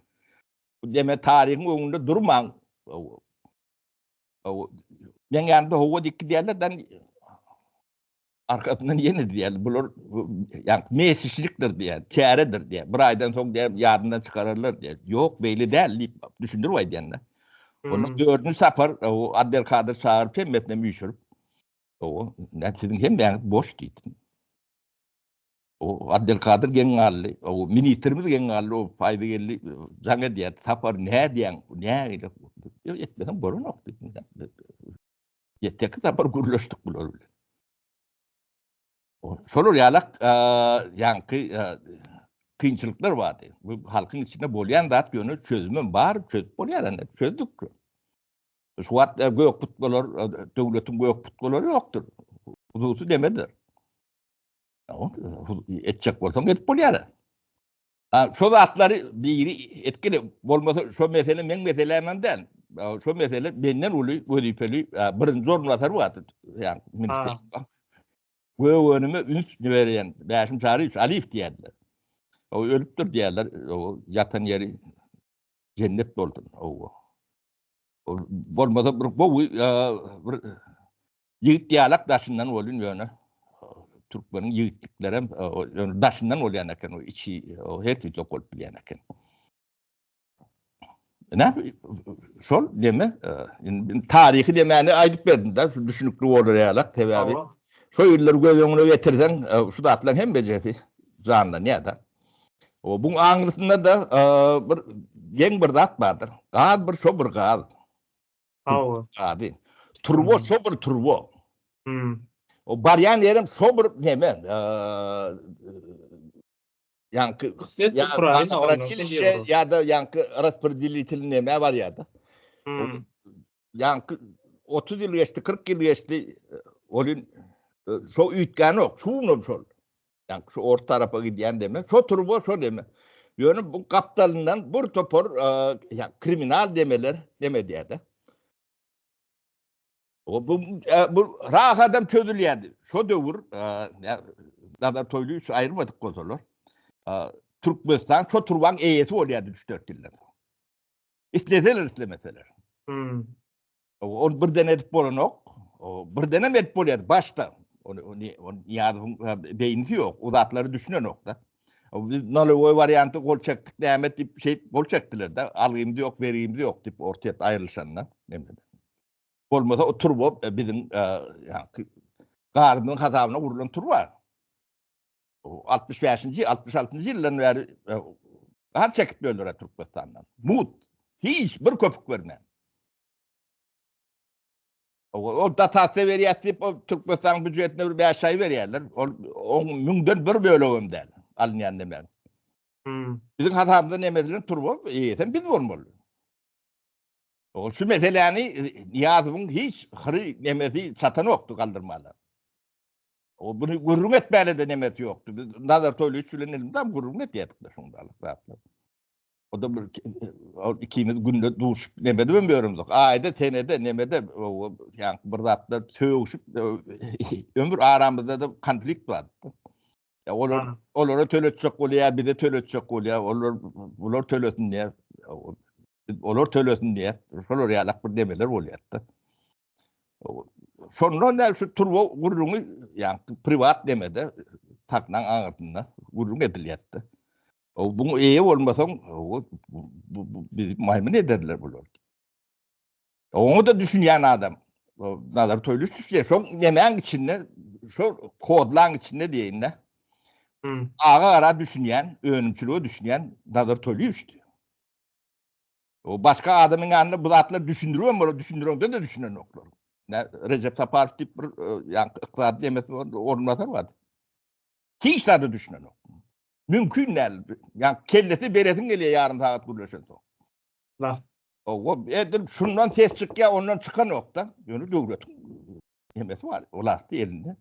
Bu deme taryhyň öňünde durmaň. Meň ýanymda howa diýip gidýärler, dan arkasyndan ýene diýýärler. Bular ýa mesişlikdir diýýär, çäredir diýýär. Bir aýdan soň diýýär, ýadyndan çykararlar diýýär. Ýok, beýle däl diýip düşündirip aýdýan-da. Ondan dördünji sapar o Abdelkadyr çagyryp hemmesini üýşürip, o näme siziň hemmäňiz boş diýdi. O Abdelkadyr geň galdy. O ministrimiz geň galdy. O Faýzy geldi, jaň edýär. Sapar nädýäň? Nägile? Ýok, etmeseň bolanok diýdim. Ýeteki sapar gürleşdik bular bilen. Şolar ýalak ýaňky kynçylyklar bardy. Bu halkyň içinde bolýan zat ýöne çözümem bar, çözüp bolýar indi. Çözdük. Şu wagt gök butgalar, döwletiň gök butgalary ýokdur. Hususy demedir. Etjek bolsaň edip bolýar. Şo zatlary biri etgili bolmasa şo mesele meň meselämem däl. Şo mesele menden uly wezipeli birinji orunbasar bardy. Ýa ministr. Gögönüme üns berýän Bäşim Çaryýewiç Aliýew diýerdiler. O ölüpdir diýerler. O ýatan ýeri jennet bolsun. O bolmasa bir gowy bir Ýigit ýalak daşyndan bolyn ýöne türkmeniň ýigitliklerem ýöne daşyndan bolýan eken o içi o her tüýsek bolup bilýän eken. Ine şol deme taryhy demäni aýdyp berdim da şu düşünikli bolar ýalak sebäbi şo ýyllary göz öňüne getirseň şu zatlaryň hemmejesi janlanýar da. O buň aňrysynda da bir geň bir zat bardyr. Gaz bir şo bir gaz. Hawa. Abi. Turbo şo bir turbo. Hmm. O barýan ýerim şo bir neme? Ýaňky Ya ýa-da ýaňky raspredelitel neme barýar-da. Hmm. Ýaňky 30 ýyl geçdi, 40 ýyl geçdi. Ol şo üýtgänok, şuňam şol. Ýa şu orta tarapa gidýän deme, şo turba şo deme. Ýöne bu gapdalyndan bir topar ýa kriminal demeler deme diýýär-de. O bu bu rahadam çözülýärdi. Şo döwür Nazar Toýlyýewiç aýyrmadyk bolsalar, Türkmenistan şo turbaň eýesi bolýardy 3-4 ýyldan. Isleseler, islemeseler. Hmm. Ol birden edip bolanok. Birdenem edip bolýar başda. Ony ony Nyýazowyň beýnisi ýok. O zatlary düşünenok-da. Biz nalogoý warianty gol çekdik näme diýip şeýdip gol çekdiler-de. Algymyz ýok, bergimiz ýok diýip Orsýet aýrylyşanda. Bolmasa o turba biziň ýa-ki gazymyzyň hasabyna gurlan turba. 65-nji, 66-njy ýyldan bäri gaz çekip ýörler Türkmenistandan. Mut. Hiç bir köpük bermän. Ol dotasiýa berýär diýip, o Türkmenistanyň býujetine bir 5 aý berýärler. Ol oň müňden bir bölegem däl alynýan näme. Hmm. Biziň hasabymyzda näme edilen turba eýesem biz bolmaly. O şu meseläni Nyýazowyň hiç hyry nemesi çatanokdy galdyrmana. O bunu gürrüň etmäne-de nemesi ýokdy. Biz Nazar Toýlyç bilen elimizde gürrüň etýärdik-de şunda zatlar. O da bir o ikimiz günde duşup nemede ýöremzok. Aýda, senede, nemede ýa bir zatda sögüşip ömür aramyzda da konflikt bar. Ya olar olara töletjek bolýar, bize töletjek bolýar. Olar bular tölesin diýär. Olar tölesin diýär. Şolar ýalak bir demeler bolýar-da. Şondan da şu turba gürrüňi ýa privat demede taknaň aňyrsynda gürrüň edilýärdi. O buň eýe bolmasaň, o bizi maýmyn ederler bular. Oňa da düşünýän adam. Nazar Toýlyş düşünýär. Şoň nemäň içinde, şo kodlaň içinde diýeýin-de. Hmm. Aga gara düşünýän, önümçilige düşünýän Nazar Toýlyşdy. O başga adamyň ýanynda bu zatlary düşündiribem bolar, düşündireňde de düşünenoklar. Ne Recep Saparow diýip bir ýa ykdysady nemesi bar, orunbasar bardy. Hiç zada düşünenok. Mümkin däl. Ýa kellesi beresiň gelýär ýarym sagat gürleşen soň. Bah. O edil şundan ses çykýar, ondan çykanok-da. Ýöne döwletiň nemesi bar, wlasty elinde.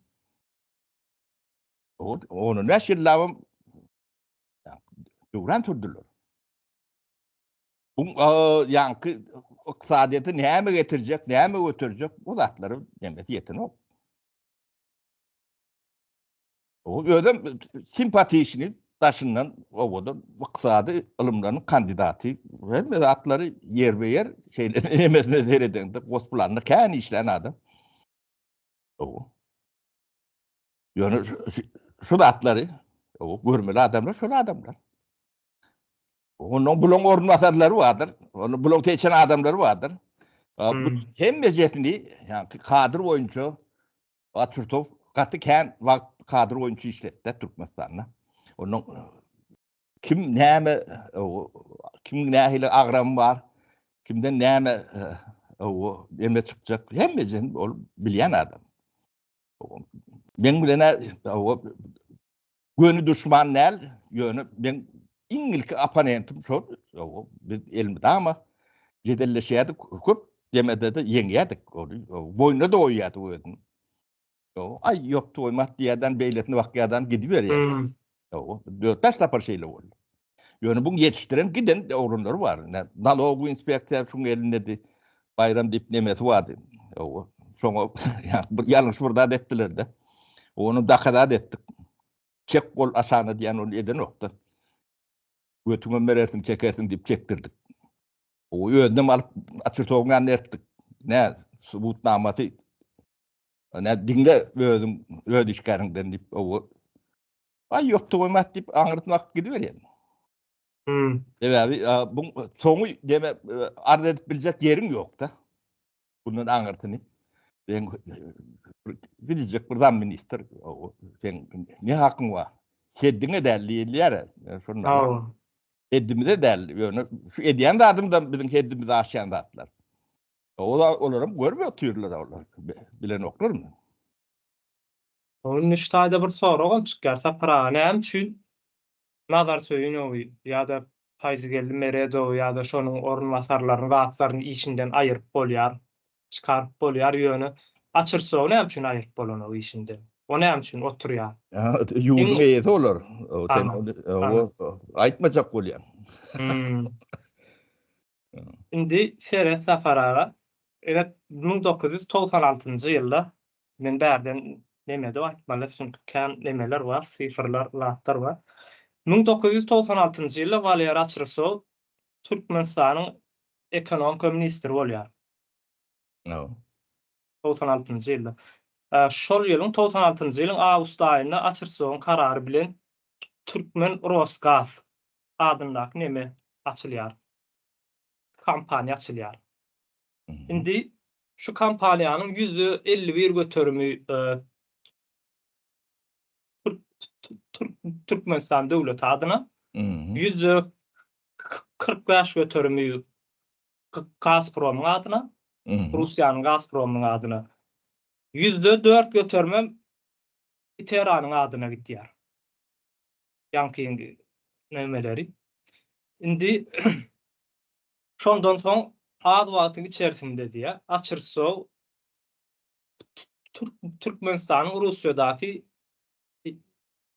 O onu näçe ýyllabam döwran sürdüler. Bu ýaňky ykdysadyýeti näme getirjek, näme göterjek, bu zatlary nemesi ýetenok. O özem simpatişni daşyndan owadan ykdysady ylymlaryň kandidaty. Hemme zatlary ýerbe-ýer şeýle nemesine seredeňde gosplanda kän işlän adam. O. Ýöne şu zatlary o görmeli adamlar şol adamlar. Onuň bulaň orunbasarlary bardyr. Onuň bulaň seçen adamlary bardyr. Bu hemmejesini, ýagny kadr boýunça Açurtow gaty kän wagt kadr boýunça işletdi Türkmenistanda. Onuň kim näme kim nähili agramy bar, kimden näme o eme çykjak hemmejesini ol bilýän adam. Men bilen o göni duşman däl, ýöne men iň ilki opponentim şol. Biz elmydama jedelleşýärdik, köp demede-de ýeňýärdik ony. Boýnuna-da goýýardy özüni. Aý, ýok, toýmat diýýärden, beýlesini bakýardan gidiberýär. Hmm. Dört-bäş sapar şeýle boldy. Ýöne buň ýetişdiren giden oglanlary bar. Nalog inspeksiýa şuň elindedi. Baýram diýip nemesi bardy. Şoňa bir ýalňyş bir zat etdiler-de. Ony dakazat etdik. Çek gol aşagyna diýen ony edenokda. Götüňem berersiň, çekersiň diýip çekdirdik. O özünem alyp açyrtogyň ýanyna ertdik. Nä, subutnamasy Nä diňle özüň öz işgäriňden diýip, o Aý ýokdy goýmat diýip aňrysyny akyp gidiberýär. Hmm. Sebäbi bu soňy deme arz edip biljek ýeriň ýok-da. Bundan aňyrsyny. Sen gidecek bir zam ministr, sen ne hakyň bar? Heddiňe däl diýilýär. Şonda. Heddimize däl, ýöne şu edýän zadymdan biziň heddimizi aşýan zatlar. Olar olaram görmüyor otyrlar olar. Bilenoklarmy? Indi şu taýda bir soragam çykýar Sapar aga, näme üçin Nazar Söýünowy ýa-da Paýzygeldi Meredowy ýa-da şonuň orunbasarlaryny zatlaryny işinden aýyryp bolýar, çykaryp bolýar, ýöne Açyrsowy näme üçin aýyryp bolanok işinden? O näme üçin oturýar? Ýurduň eýesi olar. Sen aýtmajak bolýaň. Hmm. Indi seret Sapar aga, evet 1996-njy ýylda men bärden neme edip aýtmaly, çünki kän nemeler bar, sifrler, zatlar bar. 1996-njy ýylda Walera Açrysow Türkmenistanyň ekonomika ministri bolýar. 96-njy ýylda. Şol ýylyň 96-njy ýylyň awgust aýynda Açyrsowyň karary bilen Türkmen Rosgaz adyndaky neme açylýar. Kompaniýa açylýar. Indi şu kompaniýanyň 51% göterimi Türkmenistan döwleti adyna, 45% göterimi Gazpromyň adyna, Russiýanyň Gazpromynyň adyna. 4% göterimem Iteranyň adyna gidýär. Ýaňky nemeleri. Indi şondan soň az wagtyň içerisinde diýýär, Açyrsow Türkmenistanyň Russiýadaky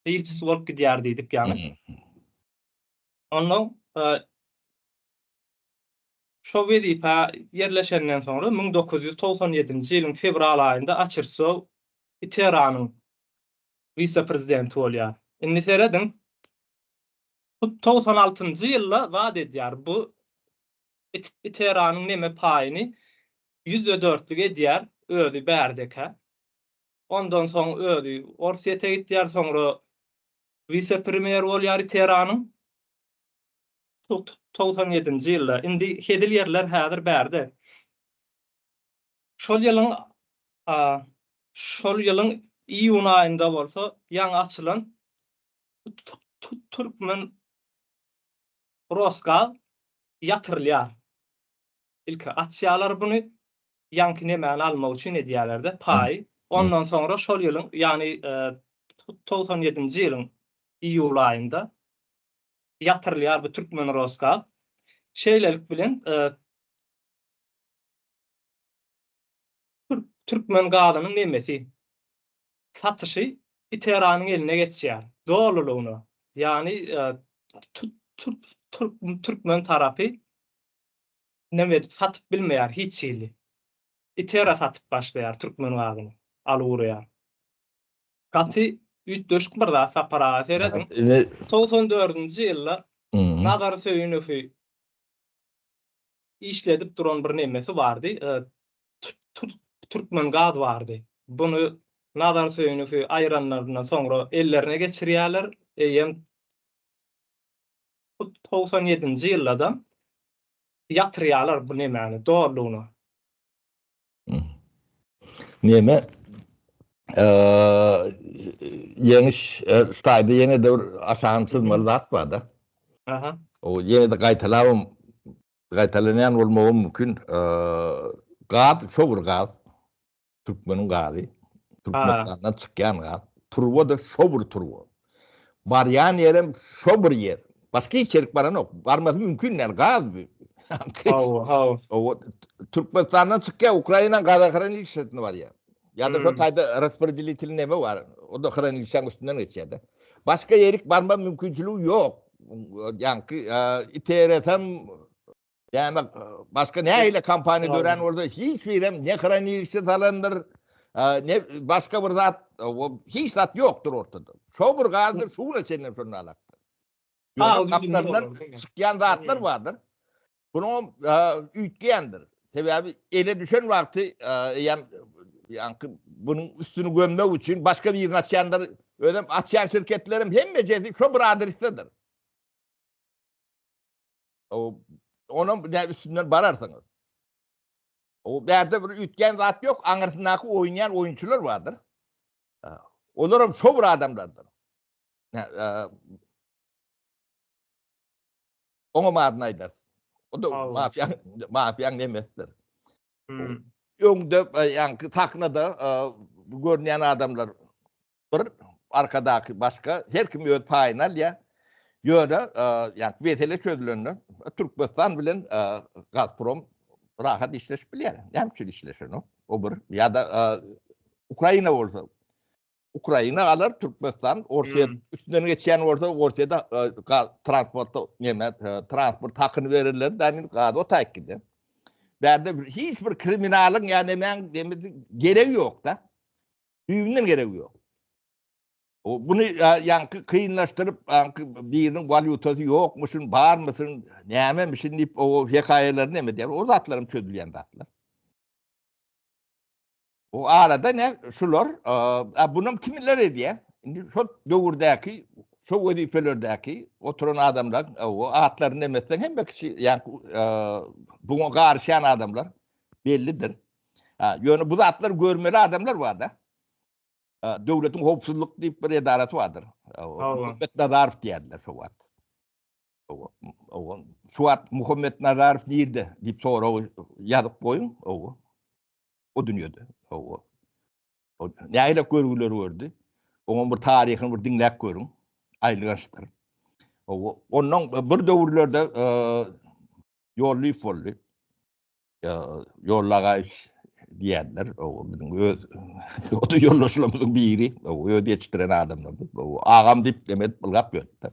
ilçisi bolup gidýär diýdik ýaňy. Ondan Şo wezipä ýerleşenden soňra 1997-nji ýylyň fewral aýynda Açyrsow ITERA-nyň wise-prezidenti bolýar. Indi serediň, hut 96-njy ýylda zat edýär, bu ITERA-nyň neme paýyny ýüzde dörtlük edýär, özi bärdekä. Ondan soň özi Orsýete gitýär, soňra wise-premýer bolýar ITERA-nyň. 97-nji ýylda. Indi hezil ýerler häzir bärde. Şol ýylyň şol ýylyň iýun aýynda bolsa ýaňy açylan Türkmen Rosgaz ýatyrylýar. Ilki açýarlar buny, ýaňky nemäni almak üçin edýärler-de, paý. Ondan soňra şol ýylyň, ýagny 97-nji ýylyň iýul aýynda ýatyrylýar bu Türkmenrosgaz. Şeýlelik bilen türkmen gazynyň nemesi satyşy ITERA-nyň eline geçýär dolulygyna. Ýagny türkmen tarapy neme edip satyp bilmeýär hiç hili. ITERA satyp başlaýar türkmen gazyny alyp urýar. Gaty üýtgeşik bir zat Sapar aga serediň. 94-nji ýylda Nazar Söýünowy işledip duran bir nemesi bardy. Türkmen gaz bardy. Buny Nazar Söýünowy aýyranlaryndan soňra ellerine geçirýärler. Eýýäm 97-nji ýylda-da ýatyrýarlar bu nemäni dolulygyna. Neme ýeňiş şu taýda ýene-de bir aşagyny çyzmaly zat bar-da. Aha. O ýene-de gaýtalabam gaýtalanýan bolmagam mümkin. Gaz şo bir gaz. Türkmeniň gazy. Türkmenistandan çykýan gaz. Turba-da şo bir turba. Barýan ýerem şo bir ýer. Başga hiç ýerik baranok. Barmasy mümkin däl. Gaz bu. Hawa, hawa. Hawa, Türkmenistandan çykýar, Ukrainanyň gazahranilişesine barýar. Ýa-da şo taýda raspredelitel neme bar. O-da hranilişäň üstünden geçýär-de. Başga ýerik barma mümkinçiligi ýok. Ýaňky ITRS-em Näme başga nähili kompaniýa dörän bolsa hiç birem ne hranilişe salandyr, ne başga bir zat, hiç zat ýokdur ortada. Şo bir gazdyr, şu güne çenli şonda alakdyr. Ýöne gapdalyndan çykýan zatlar bardyr. Bunuň üýtgeýändir. Sebäbi ele düşen wagty eýýäm ýaňky bunuň üstüni gömmek üçin başga birini açýandyr. Özem açýan şirketlerem hemmejesi şo bir adresdedir. Onam bir üstünden bararsyňyz. O bärde bir üýtgän zat ýok, aňyrsyndaky oýnaýan oýunçylar bardyr. Olaram şo bir adamlardyr. Oňa adyny aýdarys. O da mafiýaň mafiýaň nemesidir. Hmm. Öňde ýaňky sahnada görünýän adamlar bir arkadaky başga her kim öz paýyny alýar. Ýöne ýa mesele çözülende Türkmenistan bilen Gazprom rahat işleşip bilýär. Näme üçin işleşenok? O bir ýa-da Ukraina bolsa Ukraina alar Türkmenistan Orsýet hmm. üstünden geçýän bolsa Orsýete gaz transporta näme transport hakyny bererler, däni gaz o taýyk gider. Bärde hiç bir kriminalyň ýa nämäň geregi ýok-da. Düýbünden geregi ýok. O buny ýaňky kynlaşdyryp, ýaňky biriniň walýutasy ýokmuşyn, barmysyn, nämemişin diýip o hekaýalary näme diýär? O zatlaram çözülýän zatlar. O arada ne şular, a bunam kimler edýär? Indi şo döwürdäki, şo wezipelerdäki oturan adamlar, o atlaryny nemetseň hemme kişi ýaňky buňa garyşýan adamlar bellidir. Ha, ýöne bu zatlar görmeli adamlar bar-da. Döwletiň howpsuzlyk diýip bir edarasy bardyr. Muhammet Nazarow diýerler şo wagt. Şu wagt Muhammet Nazarow nirde diýip soragy ýazyp goýuň. Owa. O dünýede. Owa. Nähili görgüler gördi. Oňa bir taryhyny bir diňläp görüň. Aýylgançdyr. Owa. Ondan bir döwürlerde Ýollyýew boldy. Ýolly Agaýewiç diýýärler. O biziň öz o da ýoldaşlarymyzyň biri. O öz ýetişdiren adamlarymyz. O agam diýip demet ylgap ýördi.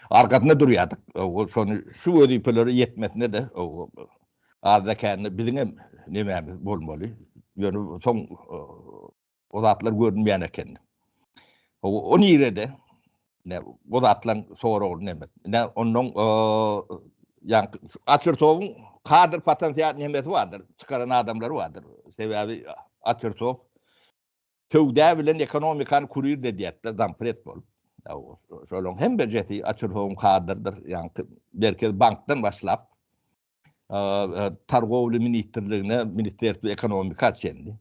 Arkasynda durýardyk. O şony şu wezipelere ýetmesine de o azda kände biziň hem nemämiz bolmaly. Ýöne soň O zatlar görünmeýän eken. O, o nirede? Ne, o zatlaryň soragy näme? Ne ondan ýa Açyrtowyň kadr potensial nemesi bardyr, çykaran adamlary bardyr. Sebäbi Açyrtow söwda bilen ekonomikany kurir edýärdi, zampred bolup. Şolaryň hemmejesi Açyrtowyň kadrdyr, ýa Merkez bankdan başlap Targowly ministrligine, Ministerstwo ekonomika çenli.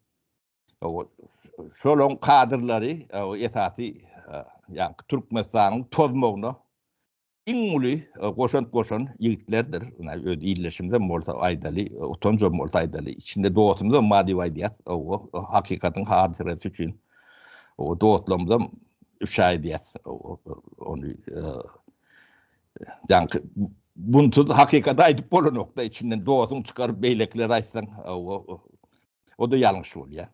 Şolaryň kadrlary esasy ýa Türkmenistanyň tozmagyna iň uly goşant goşan ýigitlerdir. Ine öz ildeşimizem bolsa aýdaly, utanjam bolsa aýdaly, içinde dostumyzam bar diýip aýdýas. Hakykatyň hatyrasy üçin dostlarymyzam ifşa edýäs. Ony ýaňky bunsuz hakykaty aýdyp bolanok-da, içinden dostuň çykaryp beýlekilere aýtsaň, O-da ýalňyş bolýar.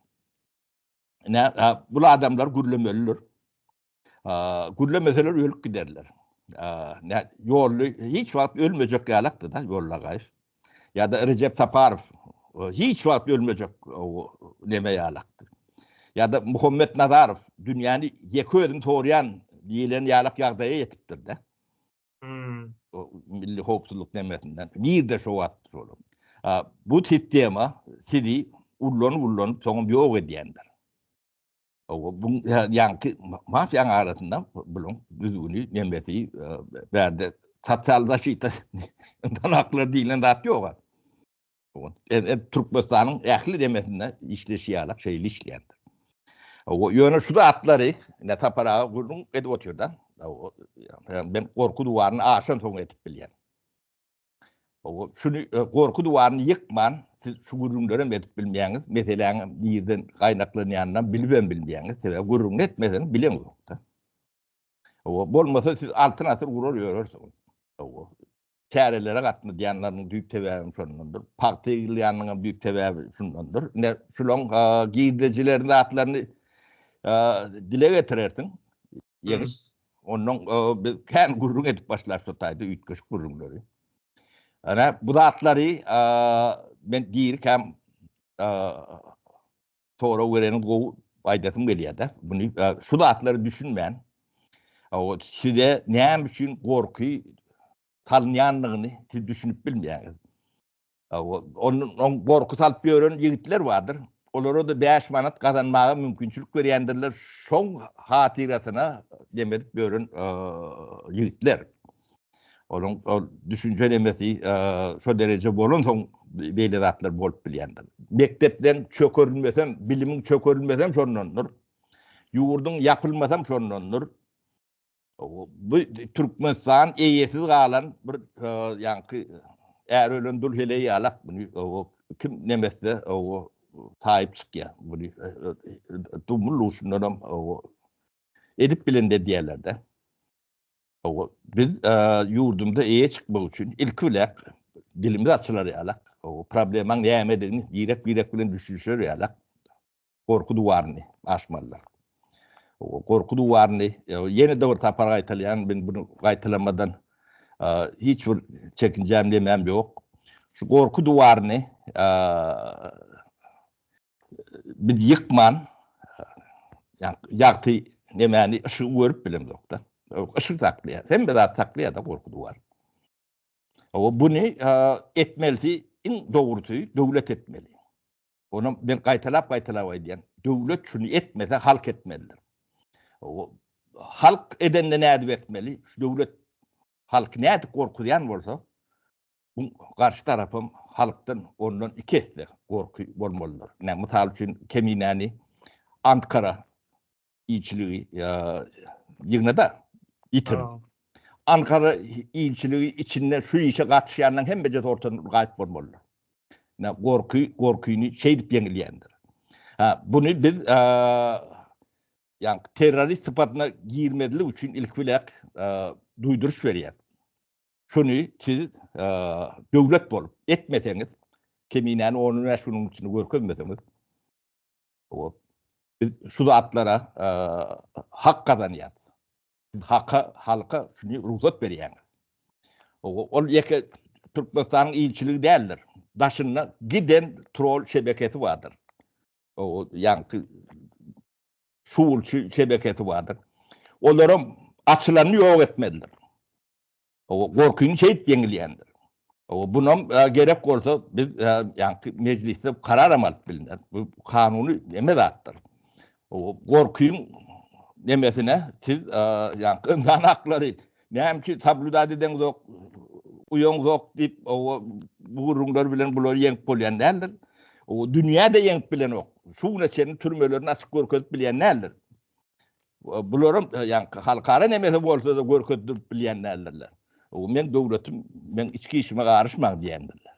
Ine, bu adamlar gürlemelidir. Gürlemeseler ölüp giderler. Ne ýolly hiç wagt ölmejek ýalakdy-da Ýolly Agaýew. Ýa-da Rejep Saparow hiç wagt ölmejek neme ýalakdy. Ýa-da Muhammet Nazarow dünýäni ýeke özüm sorýan diýlen ýalak ýagdaýa ýetipdir-de. Hmm. Milli howpsuzlyk nemesinden. Nirde şo wagt şol? Bu sistema sizi ullanyp ullanyp soňam ýok edýändir. O bu ýaňky mafiýaň arasynda buluň düzgüni nemesi e, bärde sosial zaşita ynsan haklary diýlen zat ýok. Türkmenistanyň ähli demesinde işleşi ýalak şeýle işleýändir. Ýöne şu zatlary ine Sapar aga gürrüň edip otyr-da. Men gorky duwaryny aşan soň edip bilýän. Şuny gorky duwaryny ýykman siz şu gürrüňleri hem edip bilmeýäňiz. Meseläň nirden gaýnaklanýanyny bilibem bilmeýäňiz. Sebäbi gürrüňini etmeseňiz bileňzok-da. Bolmasa siz altyn asyr gurar ýörersiňiz. Çärelere gatnadýanlarynyň düýp sebäbi şondandyr. Pagta ýygylýanynyň hem düýp sebäbi şundandyr. Ine, şulaň girdejilerini, zatlaryny dile getirersiň. Ýeňiş. Ondan biz kän gürrüň edip başlar şo taýda üýtgeşik gürrüňleri. Ana, bu zatlary men dirikäm sorag bereniň gowy aýdasym gelýär-de. Muny şu zatlary düşünmän, size näme üçin gorky salynýandygyny siz düşünip bilmeýäňiz. Onuň gorky salyp ýören ýigitler bardyr. Olara-da 5 manat gazanmaga mümkinçilik berýändirler. Şoň hatyrasyna dem edip ýören ýigitler. Onuň ol düşünje nemesi şo dereje bolansoň beýle zatlar bolup bilýändir. Mekdepden çökerilmesem, bilimiň çökerilmesem şondandyr. Ýurduň ýapylmasam şondandyr. Bu Türkmenistan eýesiz galan bir ýaňky är ölen dul heleý ýalak muny kim nemetse o saýyp çykýar. Muny dumul uşundanam edip bilende diýerler-de. Biz ýurdumyza eýe çykmak üçin ilki bilen dilimiz açylar ýalak, problemaň nämedigini birek-birek bilen düşünişer ýalak gorky duwaryny aşmalydyr. Gorky duwaryny ýene-de bir sapar gaýtalaýan, men bunu gaýtalamadan hiç bir çekinjäm nemem ýok. Şu gorky duwaryny biz ýykman ýagty nemäni yşygy görüp bilemzokda. Yşyk saklaýar. Hemme zat saklaýar da gorky duwar. O buny etmelisi iň dogrusy döwlet etmeli. Onu men gaýtalap gaýtalap aýdýan. Döwlet şuny etmese halk etmelidir. O halk edende nädip etmeli? Şu döwlet halky nädip gorkuzýan bolsa, Bu garşy tarapam halkdan ondan iki esse gorky bolmalydyr. Ine, mysal üçin Keminäni Ankara ilçiligi ýygnada ýitirdi. Ankara ilçiligi içinde şu işe gatyşýanlaryň hemmejesi ortadan gaýyp bolmalydyr. Ine, gorky gorkyny şeýdip ýeňilýändir. Ha, buny biz ýa terrorist sypatyna girmezlik üçin ilki bilen duýduryş berýär. Şuny siz döwlet bolup etmeseňiz, Keminäni on bäş günüň içinde görkezmeseňiz, biz şu zatlara hak gazanýarys. Siz haka, halka şuny rugsat berýäňiz. Ol ýeke Türkmenistanyň ilçiligi däldir. Daşynda giden trol şebekesi bardyr. O ýaňky şuwulçy şebekesi bardyr. Olaram açylanyny ýok etmelidir. O gorkyny şeýdip ýeňilýändir. O bunam e, gerek bolsa biz e, ýaňky mejlisde karar hem alyp biliner. Bu kanuny neme zatdyr. O gorkyň nemesine siz e, ýaňky ynsan haklary näme üçin tabluda edeňzok, uýaňzok diýip o bu gürrüňler bilen bulary ýeňip bolýan däldir. O dünýä-de ýeňip bilenok. Şu güne çenli türmelerini açyk görkezip bilýän däldir. Bularam ýaňky halkara nemesi bolsa-da görkezdirip bilýän däldirler. O men döwletim, men içki işime garyşmaň diýendirler.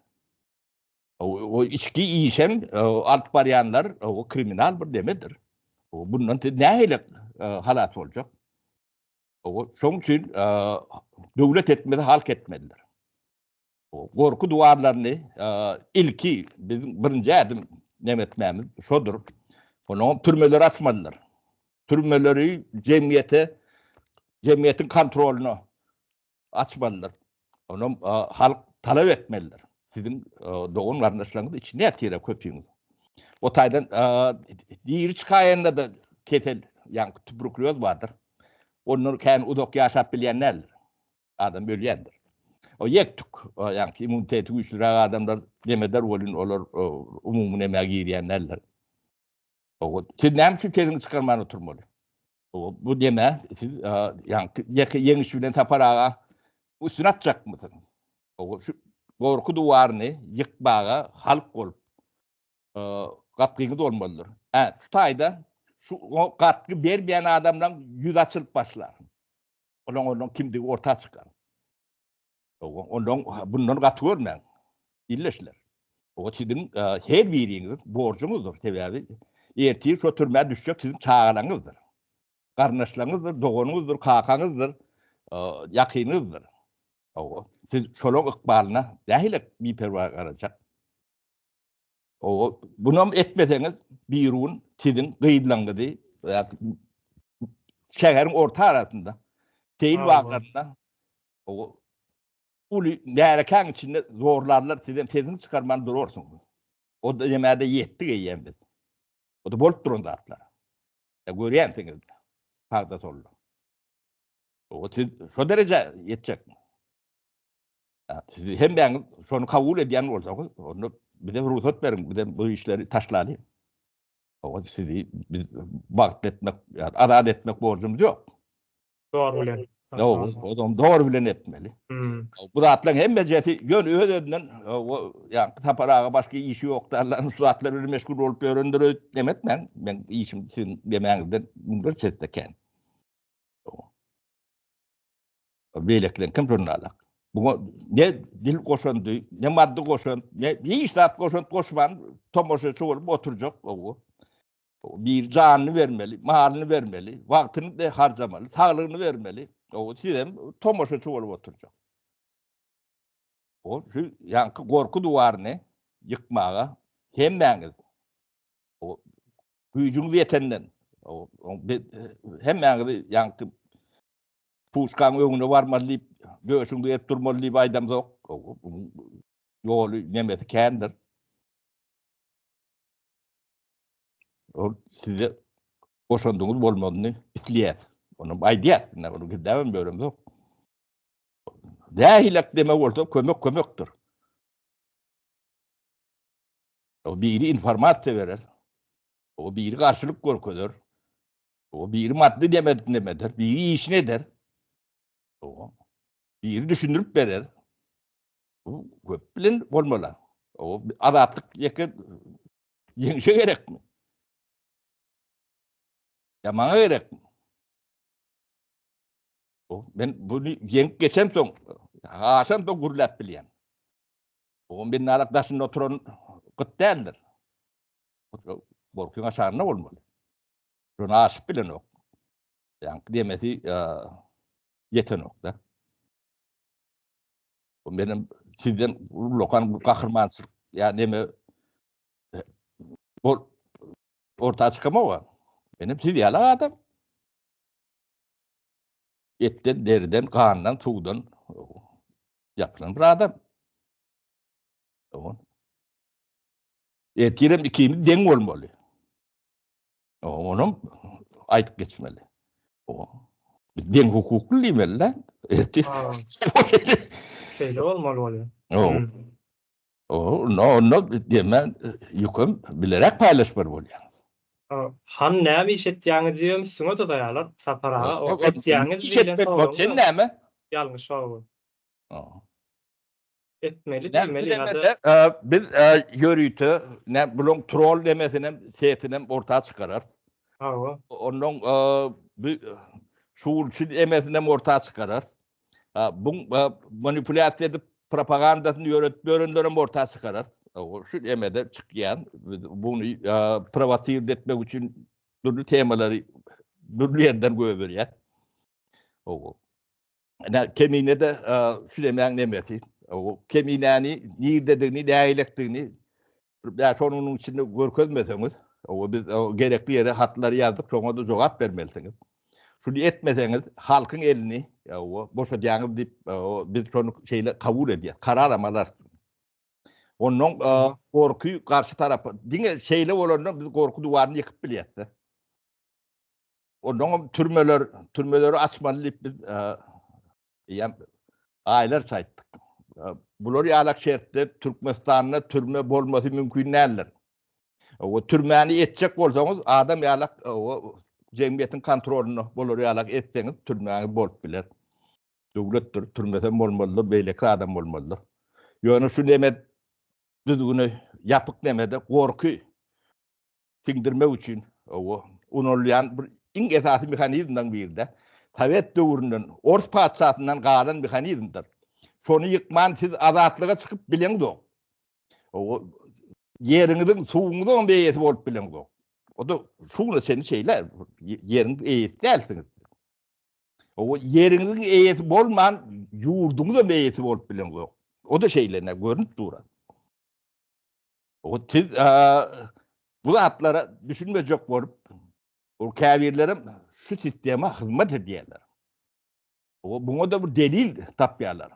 O içki işem alyp barýanlar o kriminal bir nemedir. O bundan siz nähili halas boljak? O şoň üçin döwlet etmeli, halk etmelidir. Gorky duwarlaryny ilki biziň birinji ädim neme etmämiz şodur. Onuň türmeleri açmalydyr. Türmeleri jemgyýete jemgyýetiň kontrolyna açmalydyr. Onuň halk talap etmelidir. Siziň dogan garyndaşlaryňyz içinde ýatyr köpüňiz. O taýdan diri çykaýanda-da kesel, ýagny tuberkulýoz bardyr. Ondan kän uzak ýaşap bilýän däldir. Adam ölýändir. O ýek-tük, ýagny immuniteti güýçlüräk adamlar nemeder welin olar umumy nemä girýän däldir. O siz näme üçin sesiňizi çykarman oturmaly? O bu neme siz ýagny ýeke ýeňiş bilen Sapar aga üstüne atjakmysyňyz? O şu. gorky duwaryny ýykmaga halk bolup gatgyňyz bolmalydyr. Ä, şu taýda şu gatgy bermeýän adamlaryň ýüzi açylyp başlar. Olaň onuň kimdigi orta çykar. Ondan bundan gaty görmäň. Illeşler. O siziň her biriňiziň borjuňyzdyr. Sebäbi ertir şo türmä düşjek siziň çagalaryňyzdyr. Garyndaşlaryňyzdyr, doganyňyzdyr, kakaňyzdyr, ýakynyňyzdyr. Hawa, siz şolaryň ykbalyna nähili biperwaý garajak? Hawa, bunam etmeseňiz, birun siziň gyzlaryňyzy şäheriň orta arasynda, seýil baglarynda uly märekäň içinde zorlarlar, sizem sesiňizi çykarman durarsyňyz. O demä-de ýetdik eýýäm biz. O-da bolup duran zatlar. Görýänsiňiz sagda solda. O siz şo derejä ýetjekmi? Siz hemmäňiz şony kabul edýän bolsaňyz, onda bize rugsat beriň, bizem bu işleri taşlalyň. O sizi biz bagtly etmek, azat etmek borjumyz ýok. Dogry bilen. Dogry, o zaman dogry bilen etmeli. Hmm. Bu zatlaryň hemmejesi ýöne öz-özünden o ýa Sapar aga başga işi ýokdy, Allah'ın şu zatlar bilen meşgul bolup ýörendir öýdüp dem etmäň. Men işim siziň demäňizden müňler çetde kän. Beýlekileň kim žurnalak. Buňa ne dil goşandy, ne maddy goşant, ne hiç zat goşant goşman tomaşaçy bolup oturjak. Bir janyny bermeli, malyny bermeli, wagtyny de harjamaly, saglygyny bermeli. O sizem tomaşaçy bolup oturjak. O şu ýaňky gorky duwaryny ýykmaga hemmäňiz o güýjüňiz ýetenden o hemmäňizi ýaňky puşkaň öňüne barmaly diýip, döşüňi berip durmaly diýip aýdamzok. Ýoly nemesi kändir. Ol size goşandyňyz bolmagyny isleýäs. Ony aýdýas, indi ony gizläbem ýöremzok. Nähilek deme bolsa kömek kömekdir. O biri informasiýa berer. O biri garşylyk görkezer. O biri maddy deme eder, biri işini eder. O biri düşündirip berer. Bu köp bilen bolmaly. O azatlyk ýeke ýeňşe gerekmi? Ýa maňa gerekmi? O men bunu ýeňip geçemsoň, aşamsoň gürläp bilýän. O men nalak daşynda oturan gyt däldir. Gorkyň aşagynda bolmaly. Şony aşyp bilenok. Ýaňky demesi ýetenok-da. Menem sizden ullakan bir gahrymançylyk ýa neme bol orta çykamok. Menem siz ýaly adam. Etden, deriden, gandan, suwdan ýapylan bir adam. Ertirem ikimiz deň bolmaly. Onam aýdyp geçmeli. Biz deň hukukly diýmeli-dä. Ertir. Şeýle bolmaly bolýar. Onda onda diýmän ýüküm bileräk paýlaşmaly bolýaňyz. Han näme iş etýäňiz diýibem üstüňe tuzaýarlar. Sapar aga o etýäňiz diýlen soragyň. Sen näme? Ýalňyş o. Etmeli diýmeli ýa-da. Biz ýörite nä bulaň troll demesinem setinem orta çykararys. Hawa. Ondan bu şugulçy demesinem orta çykararys. Buň manipulýasiýa edip propagandasyny ýöredip ýörenlerem orta çykararys. Şu demede çykýan buny prowosird etmek üçin dürli temalary dürli ýerden goýberýär. Hawa. Ine, Kemine-de şu demäň nemesi. O Keminäni nirdedigini, nägilekdigini bir bäş-on günüň içinde görkezmeseňiz, o biz gerekli ýere hatlary ýazdyk, şoňa-da jogap bermelisiňiz. Şuny etmeseňiz, halkyň elini boşadýaňyz diýip, biz şony şeýle kabul edýäs, kararam alarys. Ondan gorky garşy tarapa, diňe şeýle bolanda biz gorky duwaryny ýykyp bilýäs-de. Ondan türmeler, türmeleri açmaly diýip biz eýýäm aýlarça aýtdyk. Bular ýalak şertde Türkmenistanda türme bolmasy mümkin däldir. O türmäni etjek bolsaňyz, adam ýalak o jemgyýetiň kontrolynda bolar ýalak etseňiz türmäňiz bolup biler. Döwletdir, türmesem bolmalydyr, beýleki adam bolmalydyr. Ýöne şu neme düzgüni ýapyk nemede gorky siňdirmek üçin owo ulanylýan bir iň esasy mehanizmleriň biri-de sowet döwründen, ors patyşasyndan galan mehanizmdir. Şony ýykman siz azatlyga çykyp bileňzok. Owo ýeriňiziň, suwuňyzyň eýesi bolup bileňzok. O-da şu güne çenli şeýle, ýeriň eýesi dälsiňiz. Owo ýeriňiziň eýesi bolman, ýurduňyzyň eýesi bolup bileňzok. O-da şeýle, görnüp dur. O siz bu zatlara düşünmejek bolup, o käbirlerim şu sistema hyzmat edýärler. O buňa da bir delil tapýarlar.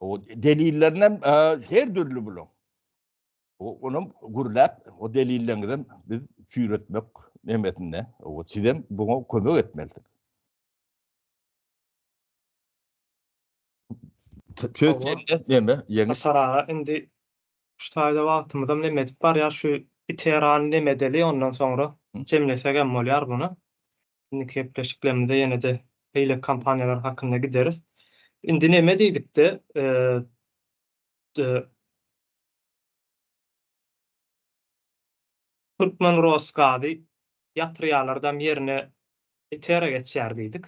O delillerinem her dürli buluň. O onam gürläp, o delilleriňizem biz çüýretmek nemesinde, o sizem buňa kömek etmelisiňiz. Söz sende, neme, ýeňiş. Hasar aga, indi şu taýda wagtymyzam neme edip barýar, şu Iterany neme edeli, ondan soňra jemlesegem bolýar buny. Indiki gepleşiklerimizde ýene-de beýleki kompaniýalar hakynda gideris. Indi neme diýdikde, Türkmenrosgazy ýatyrýarlardam ýerine Itera geçýär diýdik.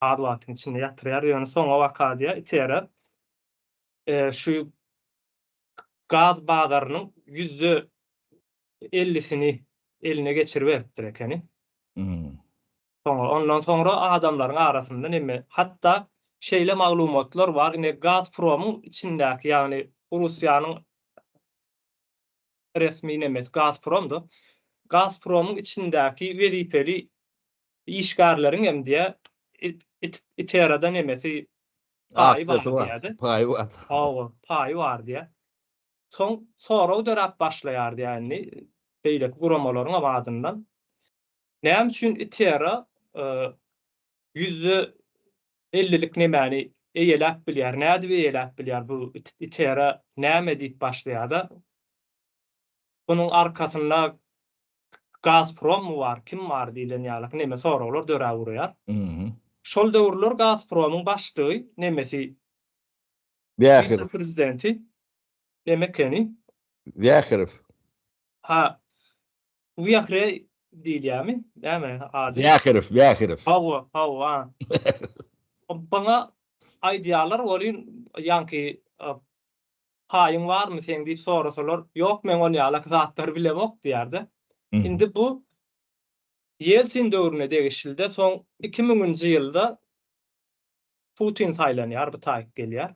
Az wagtyň içinde ýatyrýar, ýöne soňa waka diýýär Itera şu gaz bazarynyň ýüzde ellisini eline geçiriberipdir ekeni. Soňra ondan soňra adamlaryň arasynda neme hatda şeýle maglumatlar bar ine Gazpromyň içindäki ýagny Russiýanyň resmi nemesi Gazpromda. Gazpromyň içindäki wezipeli işgärleriň hem diýä Iterada nemesi paýy bar diýýärdi. Paýy bar. Hawa, paýy bar diýýär. Soň sorag döräp başlaýar diýýär indi beýleki guramalaryň hem adyndan. Näme üçin Itera ýüzde ellilik nemäni eýeläp bilýär, nädip eýeläp bilýär bu Itera näme diýip başlaýar-da. Bunuň arkasynda Gazprommy bar, kim bar diýlen ýaly neme soraglar döräp urýar. Şol döwürler Gazpromyň başlygy nemesi Wähirow. Wise-prezidenti neme ekeni? Wähirow. Ha, Währe diýilýärmi? Näme ady? Wähirow, Wähirow. Hawa, hawa. Baňa aýdýarlar welin, ýaňky paýyň barmy seň diýip sorasalar, ýok men ol ýalak zatlary bilemok diýýär-de. Indi bu Ýelsin döwrüne degişlide, soň 2000-nji ýylda Putin saýlanýar, bu taýyk gelýär.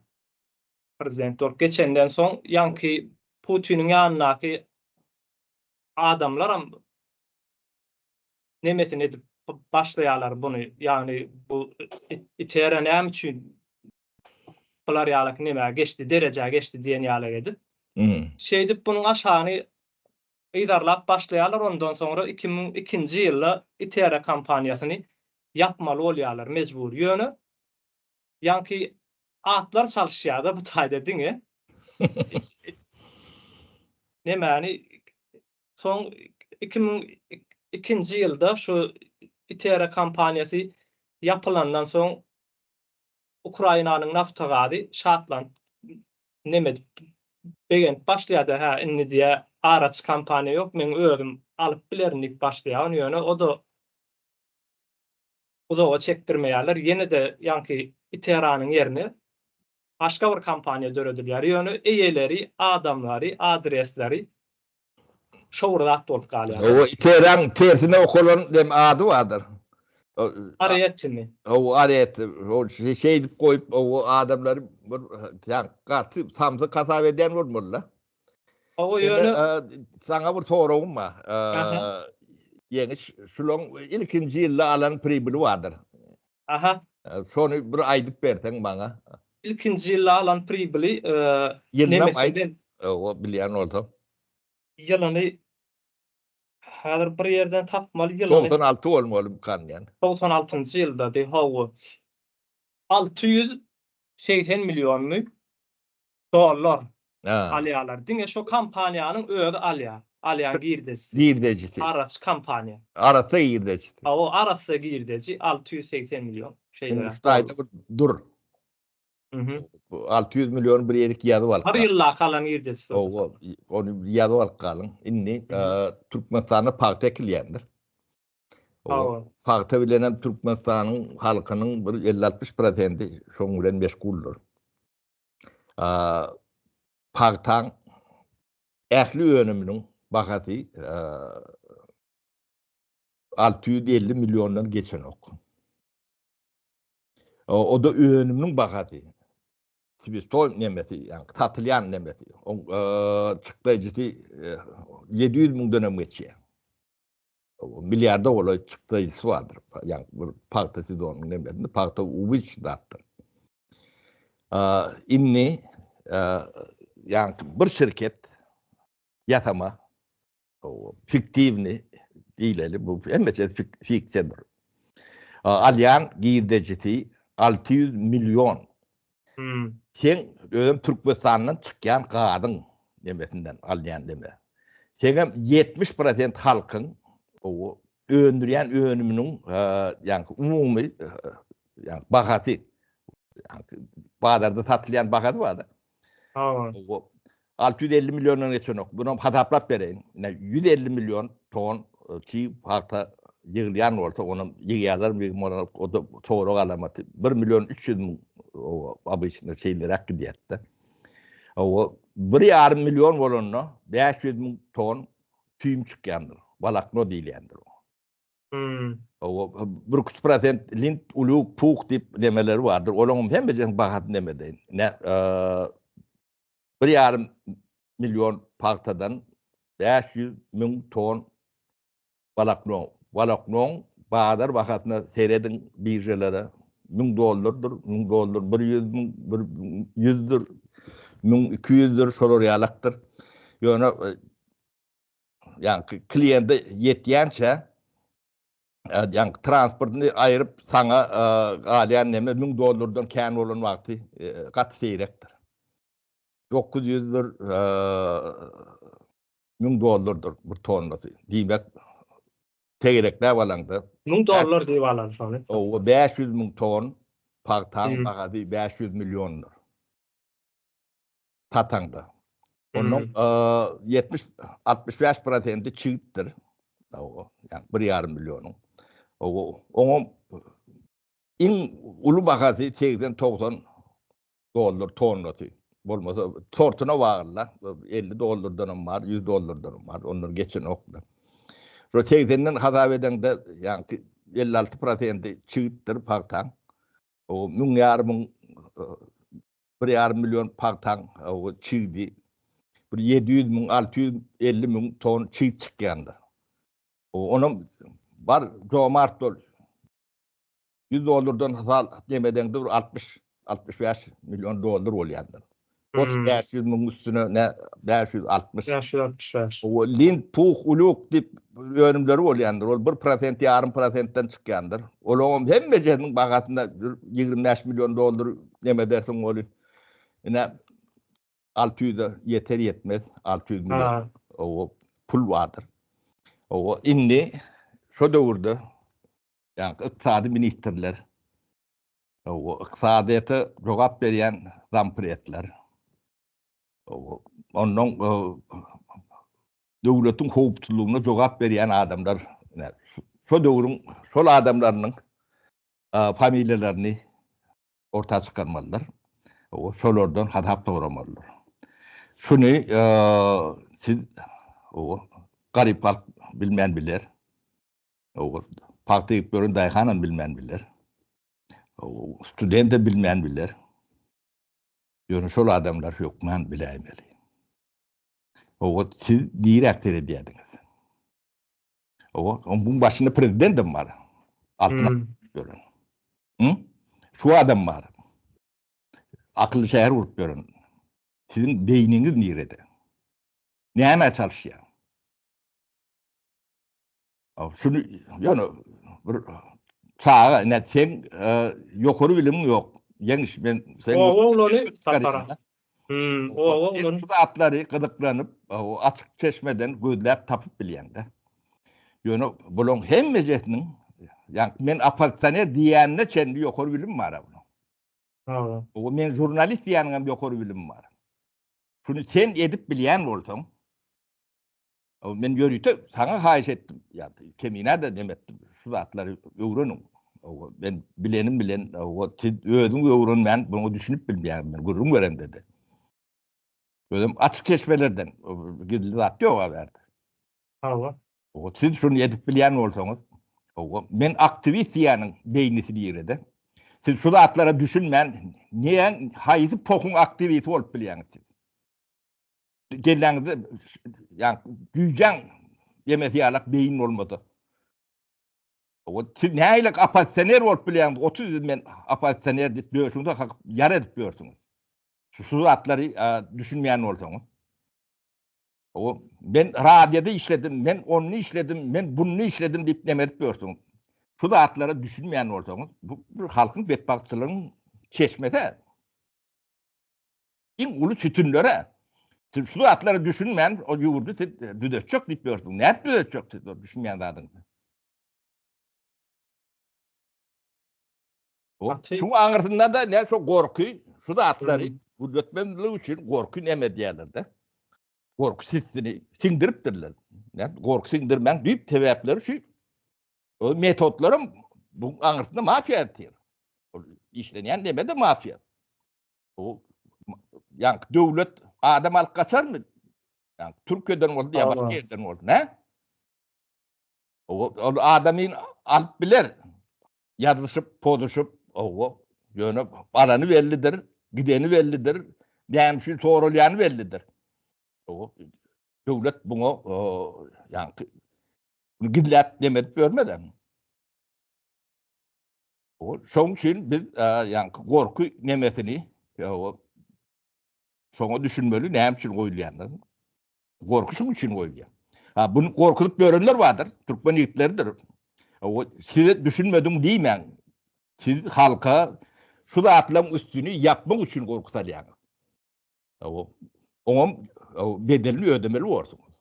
Prezident bolup geçenden soň ýaňky Putiniň ýanyndaky adamlaram nemesini edip başlaýarlar buny, ýagny bu Itera näme üçin bular ýalak nemä geçdi, derejä geçdi diýen ýalak edip. Şeýdip bunuň aşagyny yzarlap başlaýarlar, ondan soňra 2002-nji ýylda Itera kompaniýasyny ýapmaly bolýarlar mejbur. Ýöne ýaňky atlar çalyşýar-da bu taýda diňe. Nemäni soň 2002-nji ýylda şu Itera kompaniýasy ýapylandan soň Ukrainanyň naftagazy şatlanyp neme edip begenip başlaýar-da, hä indi diýýär araçy kompaniýa ýok, meň özüm alyp bilerin diýip başlaýar ony, ýöne o-da uzaga çekdirmeýärler. Ýene-de ýaňky Iteranyň ýerine başga bir kompaniýa döredilýär. Ýöne eýeleri, adamlary, adresleri şo bir zat bolup galýar. Hawa, Iteraň tersine okalan dem ady bardyr. Arettimi? Hawa, Aretti. Ol şeýdip goýup, o adamlary bir gaty samsyk hasap edýän bolmaly-da. Hawa, ýöne saňa bir soragym bar. Ýeňiş, şulaň ilkinji ýylda alan pribyly bardyr. Aha. Şony bir aýdyp berseň maňa. Ilkinji ýylda alan pribyly Ýylynam aýt. Hawa, bilýän bolsaň. Ýylyny häzir bir ýerden tapmaly ýylyny. 96 bolmaly kanýan. 96-njy ýyldady, hawa. 680 millionmy? Dollar alýarlar. Diňe şo kompaniýanyň özi alýar. Alýan girdejisi. Girdejisi. Araçy kompaniýa. Arassa girdejisi. Hawa, arassa girdeji 680 million. Şeýle. Indi şu taýda bir dur. Bu 600 million bir ýerik ýazyp alyp. Bir ýyldaky alan girdejisi. Hawa, ony ýazyp alyp galyň. Indi Türkmenistanda pagta ekilýändir. Hawa. Pagta bilen hem Türkmenistanyň halkynyň bir 50-60 prosenti şoň bilen meşguldyr. Pagtaň ähli önüminiň bahasy 650 milliondan geçenok. O-da önüminiň bahasy. Sebestoý nemesi, ýagny satylýan nemesi. Oň çykdaýjysy 700 müňden hem geçýär. Milliarda golaý çykdaýjysy bardyr. Ýagny bir pagta sezonynyň nemesinde pagta ubyç zatdyr. Indi ýagny bir şirket ýasama fiktiwni diýleli bu hemmesi fiksiýadyr. Alýan girdejisi 600 million. Hmm. Sen özüm Türkmenistandan çykýan gazyň nemesinden alýan neme. Seňem 70% halkyň o öndürýän önüminiň ýagny umumy ýagny bahasy ýagny bazarda satylýan bahasy bar-da. Hawa. 650 milliondan geçenok. Bunam hasaplap bereýin. Ine 150 million ton e, çig pagta ýygylýan bolsa, onam ýygýarlar ýygmalar, o da sorag alamaty. 1 million 300 müň o obyçny şeýleräk gidýär-de. O 1,5 million bolanda 500 müň ton tüýüm çykýandyr. Walakno diýilýändir o. Hmm. O bir üç prosent lint, uluk, puk diýip nemeleri bardyr. Olaryň hemmesiniň bahasy nemedeýin. Ne, bir ýarym million pagtadan 500 müň ton walakno. Walaknoň bazar bahasyna serediň biržalara. 1000 dollardyr, 1000 dollar 100 müň, bir ýüzdür, 1200-dür, şolar ýalakdyr. Ýöne ýaňky kliýente ýetýänçä ýaňky transportyny aýryp saňa galýan neme 1000 dollardan kän bolan wagty gaty seýrekdir. 900-dür 1000 dollardyr bir tonnasy. Diýmek tegerekläp alaňda 1000 dollar diýip alan şony. Owa 500 müň ton pagtaň bahasy 500 milliondyr. Sataňda. Onuň 70 65 prosenti çigitdir. Owa, ýagny 1,5 millionyň. Owa, oňa iň uly bahasy 80-90 dollar tonnasy. Bolmasa sortuna bagly-da, 50 dollardan hem bar, 100 dollardan hem bar, ondan geçenok-da. Şo 80-den hasap edeňde, ýagny 56 prosenti çigitdir pagtaň. O müň ýarym müň bir ýarym million pagtaň çigdi. Bir 700 müň, 650 müň ton çig çykýandyr. Onam bar jomart bol. 100 dollardan hasap demedeňde bir 60 65 million dollar bolýandyr. Goş 500 müň üstüne ne 560. 565. O lint, puh, uluk diýip önümleri bolýandyr. Ol 1% ýarym prosentden çykýandyr. Olaryň hemmejesiniň bahasyna 25 million dollar neme edersiň ol. Ine 600-e ýeter ýetmez 600 million. O pul bardyr. O indi şo döwürde ýa ykdysady ministrler o ykdysadyýete jogap berýän zampredler ondan döwletiň howpsuzlygyna jogap berýän adamlar şo döwrüň şol adamlarynyň familiýalaryny orta çykarmalydyr. O şolardan hasap soramalydyr. Şuny siz o garyp halk bilmän biler. O pagta egip ýören daýhanam bilmän biler. O student de bilmän biler. Ýöne şol adamlar hökman biläýmeli. O siz niräk seredýärdiňiz? O onuň başynda prezidentem bar. Altyn hmm. ýören. Hı? Şu adam bar. Akylly şäher gurup ýören. Siziň beýniňiz nirede? Nämä çalyşýar? Şuny ýöne bir çaga ine sen e, ýokary bilimiň ýok. Ýeňiş men sen Oba oglany Sapara. Hmm, oba oglany. Şu zatlary gyzyklanyp, o açyk çeşmeden gözläp tapyp bilýäň-de. Ýöne bulaň hemmejesiniň, ýa men oppozisioner diýänine çenli ýokary bilim bar bulaň. Hawa. O men žurnalist diýýäniňem ýokary bilimi bar. Şuny sen edip bilýän bolsaň, men ýörite saňa haýyş etdim, ýa Keminä-de nem etdim, şu zatlary öwreniň. Men bilenim bilen, siz özüňiz öwrenmän buňa düşünip bilmeýäňiz, men gürrüň beremde-de. Özem açyk çeşmelerden, gizli zat ýok-a bärde. Hawa. Siz şuny edip bilýän bolsaňyz, men aktiwist diýýäniň beýnisi nirede? Siz şu zatlara düşünmän, näň, haýsy pohuň aktiwisti bolup bilýäňiz siz? Kelläňizde ýa güýjäň ýemesi ýalak beýin bolmasa. Siz nähili oppozisioner bolup bilýäňiz? 30 ýyl men oppozisioner diýip döşüňize kakyp ýara edip ýörsüňiz. Şu zatlary düşünmeýän bolsaňyz. O men radioda işledim, men ony işledim, men buny işledim diýip näme edip ýörsüň? Şu zatlara düşünmeýän bolsaňyz, bu bir halkyň betbagtçylygyň çeşmesi. Iň uly sütünleri. Siz şu zatlara düşünmän, o ýurdy siz düzetjek diýip ýörsüň. Nädip düzetjek siz düşünmeýän zadyňyzy? Şu aňyrsynda da ne şu gorky, şu zatlary gülletmezlik üçin gorky näme edýärler-de? Gorky sisini siňdiripdirler. Ne gorky siňdirmäň düýp sebäpleri şu. O metodlarym bu aňyrsynda mafiýa ýatyr. Ol işlenýän neme de mafiýa. O ýa döwlet adam alyp gaçarmy? Ýa Türkiýeden bolsun ýa başga ýerden bolsun, hä? Ol adamyny alyp biler. Ýazyşyp, pozuşyp, owo, ýöne alany bellidir, gideni bellidir, näme üçin soralýany bellidir. Owo, döwlet buňa ýaňky gizläp neme edip ýörmez. Owo, şoň üçin biz ýaňky gorky nemesini, owo, şoňa düşünmeli, näme üçin goýulýandygyny. Gorky şuň üçin goýulýar. Ha, bunu gorkuzyp ýörenler bardyr, türkmen ýigitleridir. O size düşünmedim diýmäň. Siz halka şu zatlaryň üstüni ýapmak üçin gorky salýaňyz. O oňam bedelini ödemeli borsuňyz.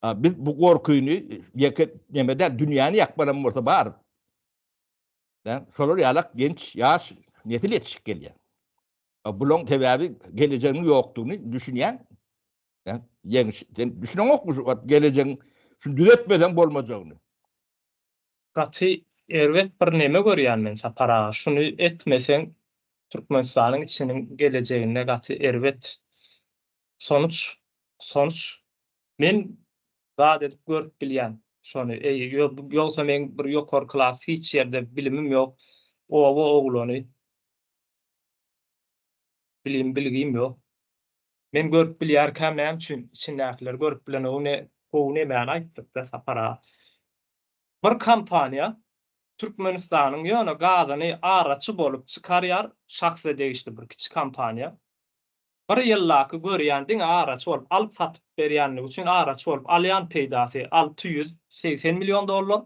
Ha, biz bu gorkyny ýeke neme däl, dünýäni ýakmalam bolsa bar. Da, şolar ýalak genç, ýaş nesil ýetişip gelýär. Bulaň sebäbi gelejeginiň ýokdugyny düşünýän. Ýeňiş, sen düşüneňokmy şu wagt gelejegiň şuny düzetmeseň bolmajagyny? Gaty erbet bir neme görýän men Sapar aga, şuny etmeseň Türkmenistanyň içiniň gelejeginde gaty erbet sonuç sonuç men zat edip görüp bilýän şony eý ýogsa meň bir ýokary klas hiç ýerde bilimim ýok oba oglany bilim bilgim ýok. Men görüp bilýärkäm näme üçin içindäkiler görüp bilenok ne gowy nemäni aýtdykda Sapar aga. Bir kompaniýa Türkmenistanyň ýöne gazyny araçy bolup çykarýar şahsa degişli bir kiçi kompaniýa. Bir ýyldaky görýän diňe araçy bolup alyp satyp berýänligi üçin araçy bolup alýan peýdasy 680 million dollar.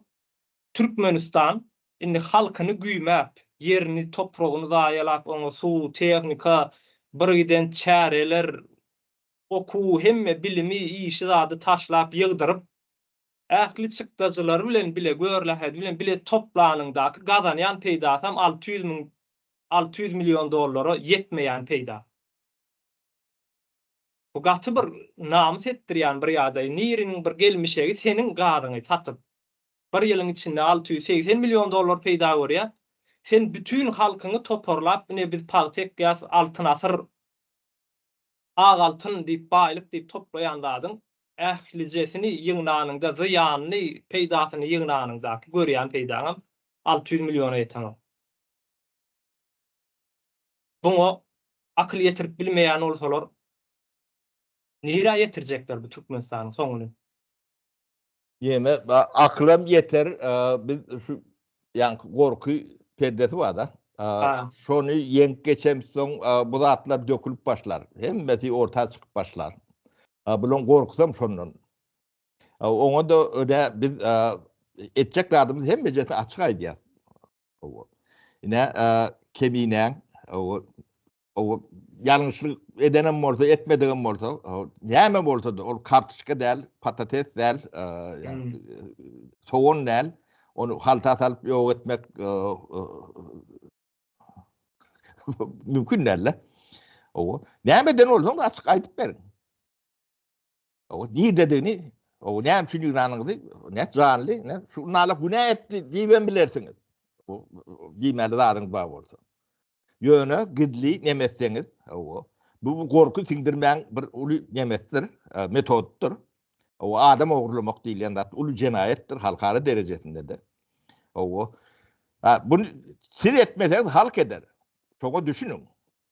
Türkmenistan indi halkyny güýmäp, ýerini, topragyny zaýalap, oňa suw, tehnika, birgiden çäreler, okuw, hemme bilimi, işi zady taşlap, ýygdyryp, ähli çykdajylary bilen bile, görlähedi bilen bile toplanyňdaky gazanýan peýdasam 600 müň, 600 million dollara ýetmeýän peýda. Bu gaty bir namys etdirýän bir ýagdaý. Niriniň bir gelmişegi seniň gazyňy satyp, bir ýylyň içinde 680 million dollar peýda görýär. Sen bütin halkyňy toparlap, ine biz pagta ekýäs, altyn asyr, ak altyn diýip, baýlyk diýip toplaýan zadyň ählijesini ýygnanyňda, zyýanyny, peýdasyny ýygnanyňdaky görýän peýdaňam 600 milliona ýetenok. Buňa akyl ýetirip bilmeýän bolsalar, nirä ýetirjekler bu Türkmenistanyň soňuny? Ýene akylam ýeter, biz şu ýaňky gorky perdesi bar-da. Şony ýeňip geçemsoň bu zatlar dökülip başlar. Hemmesi orta çykyp başlar. Bulaň gorkusam şondan. Oňa-da öde biz etjek zadymyz hemmejesi açyk aýdýas. Ine, Keminäň o ýalňyşlyk edenem bolsa, etmedigem bolsa, näme bolsa-da, ol kartoşka däl, patates däl, sogan däl, ony halta salyp ýok etmek. Mümkin däl-de. Owa. Nämeden bolsaňyz açyk aýdyp beriň. Owa, nirededigini, owa, näme üçin ýygnanyňyzy, ne janly, ne şu nala günä etdi diýibem bilersiňiz. Diýmeli zadyňyz bar bolsa. Ýöne gizli neme etseňiz, owa, bu gorky siňdirmäň bir uly nemesidir, e, metoddyr. Owa, adam ogurlamak diýilýän zat uly jenaýatdyr halkara derejesinde-de. Owa. Ha, bunu siz etmeseňiz halk eder. Şoňa düşüniň.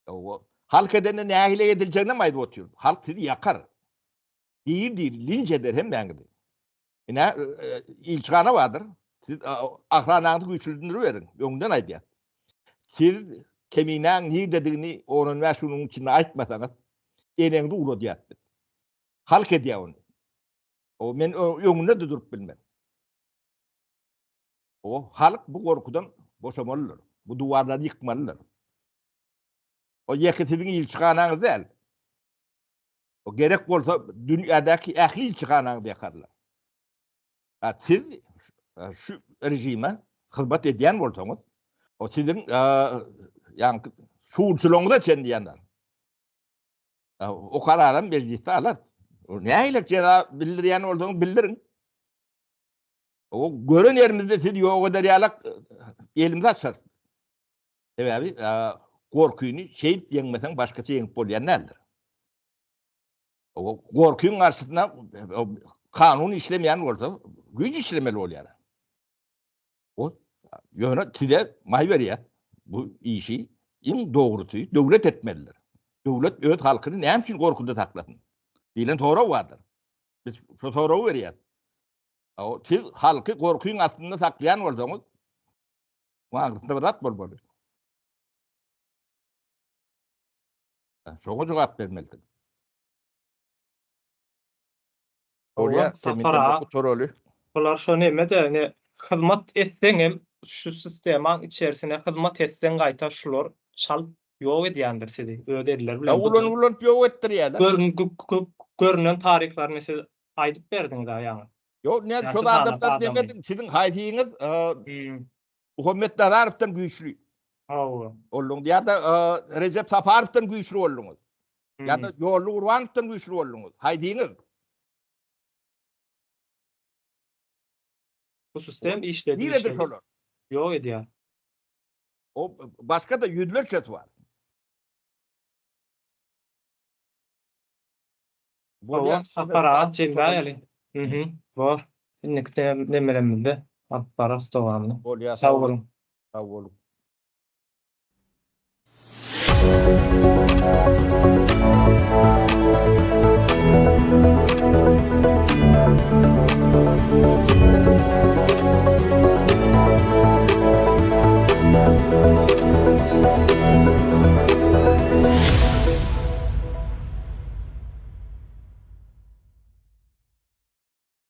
Owa. Halk edende nähili ediljegini hem aýdyp otyryn. Halk sizi ýakar. Diri-diri linç eder hemmäňizi. Ine, e, ilçihana bardyr. Siz e, ahranaňyzy güýçlendiriberiň. Öňden aýdýar. Siz Keminäň nirededigini on-on bäş günüň içinde aýtmasaňyz, eneňizi ugradýar biz. Halk edýär ony. O men öňünde-de durup bilmen. O halk bu gorkudan boşamalydyr. Bu duwarlary ýykmalydyr. O ýeke siziň ilçihanaňyz däl. O gerek bolsa dünýädäki ähli ilçihanaňyzy ýakarlar. A siz şu režime hyzmat edýän bolsaňyz, o siziň ýaňky şuwulçylygyňyza çenli ýanar. O kararam mejlisde alar. Nähili jeza bildirýän bolsaňyz bildiriň. O gören ýerimizde sizi ýok eder ýalak elimizi açarys. Sebäbi gorkyny şeýdip ýeňmeseň başgaça ýeňip bolýan däldir. O gorkyň garşysyna kanun işlemeýän bolsa güýç işlemeli bolýar. O ýöne size maý berýär. Bu işi iň dogrusy döwlet etmelidir. Döwlet öz halkyny näme üçin gorkuda saklasyn? Diýlen sorag bardyr. Biz şu soragy berýäris. Siz halky gorkyň astynda saklaýan bolsaňyz, Wagtynda bir zat bolmaly. Şoňa jogap bermelidir. Bolýar, Sapar gutaraly. Bular şo neme-de, ne hyzmat etseň hem şu sistemaň içerisine hyzmat etseň gaýta şular çalyp ýok edýändir sizi öz elleri bilen. Ulanyp ulanyp ýok etdirýärler. Görünen taryhlaryny siz aýdyp berdiňiz-ä ýaňy. Ýok, näme şol adamlar demedim, siziň haýsyňyz Muhammet Nazarowdan güýçli? Hawa. Bolduňyz ýa-da Rejep Saparowdan güýçli bolduňyz? Ýa-da Ýolly Gurbanowdan güýçli bolduňyz? Haýsyňyz? Bu sistem işledi. Niredir şolar? Ýok edýär. O başga-da ýüzlerçesi bar. Bolýar, Sapar aga jemläýeli. Mhm. Bor. Indiki nemelemizde alyp bararys dowamyny. Bolýar, sag boluň. Sag boluň.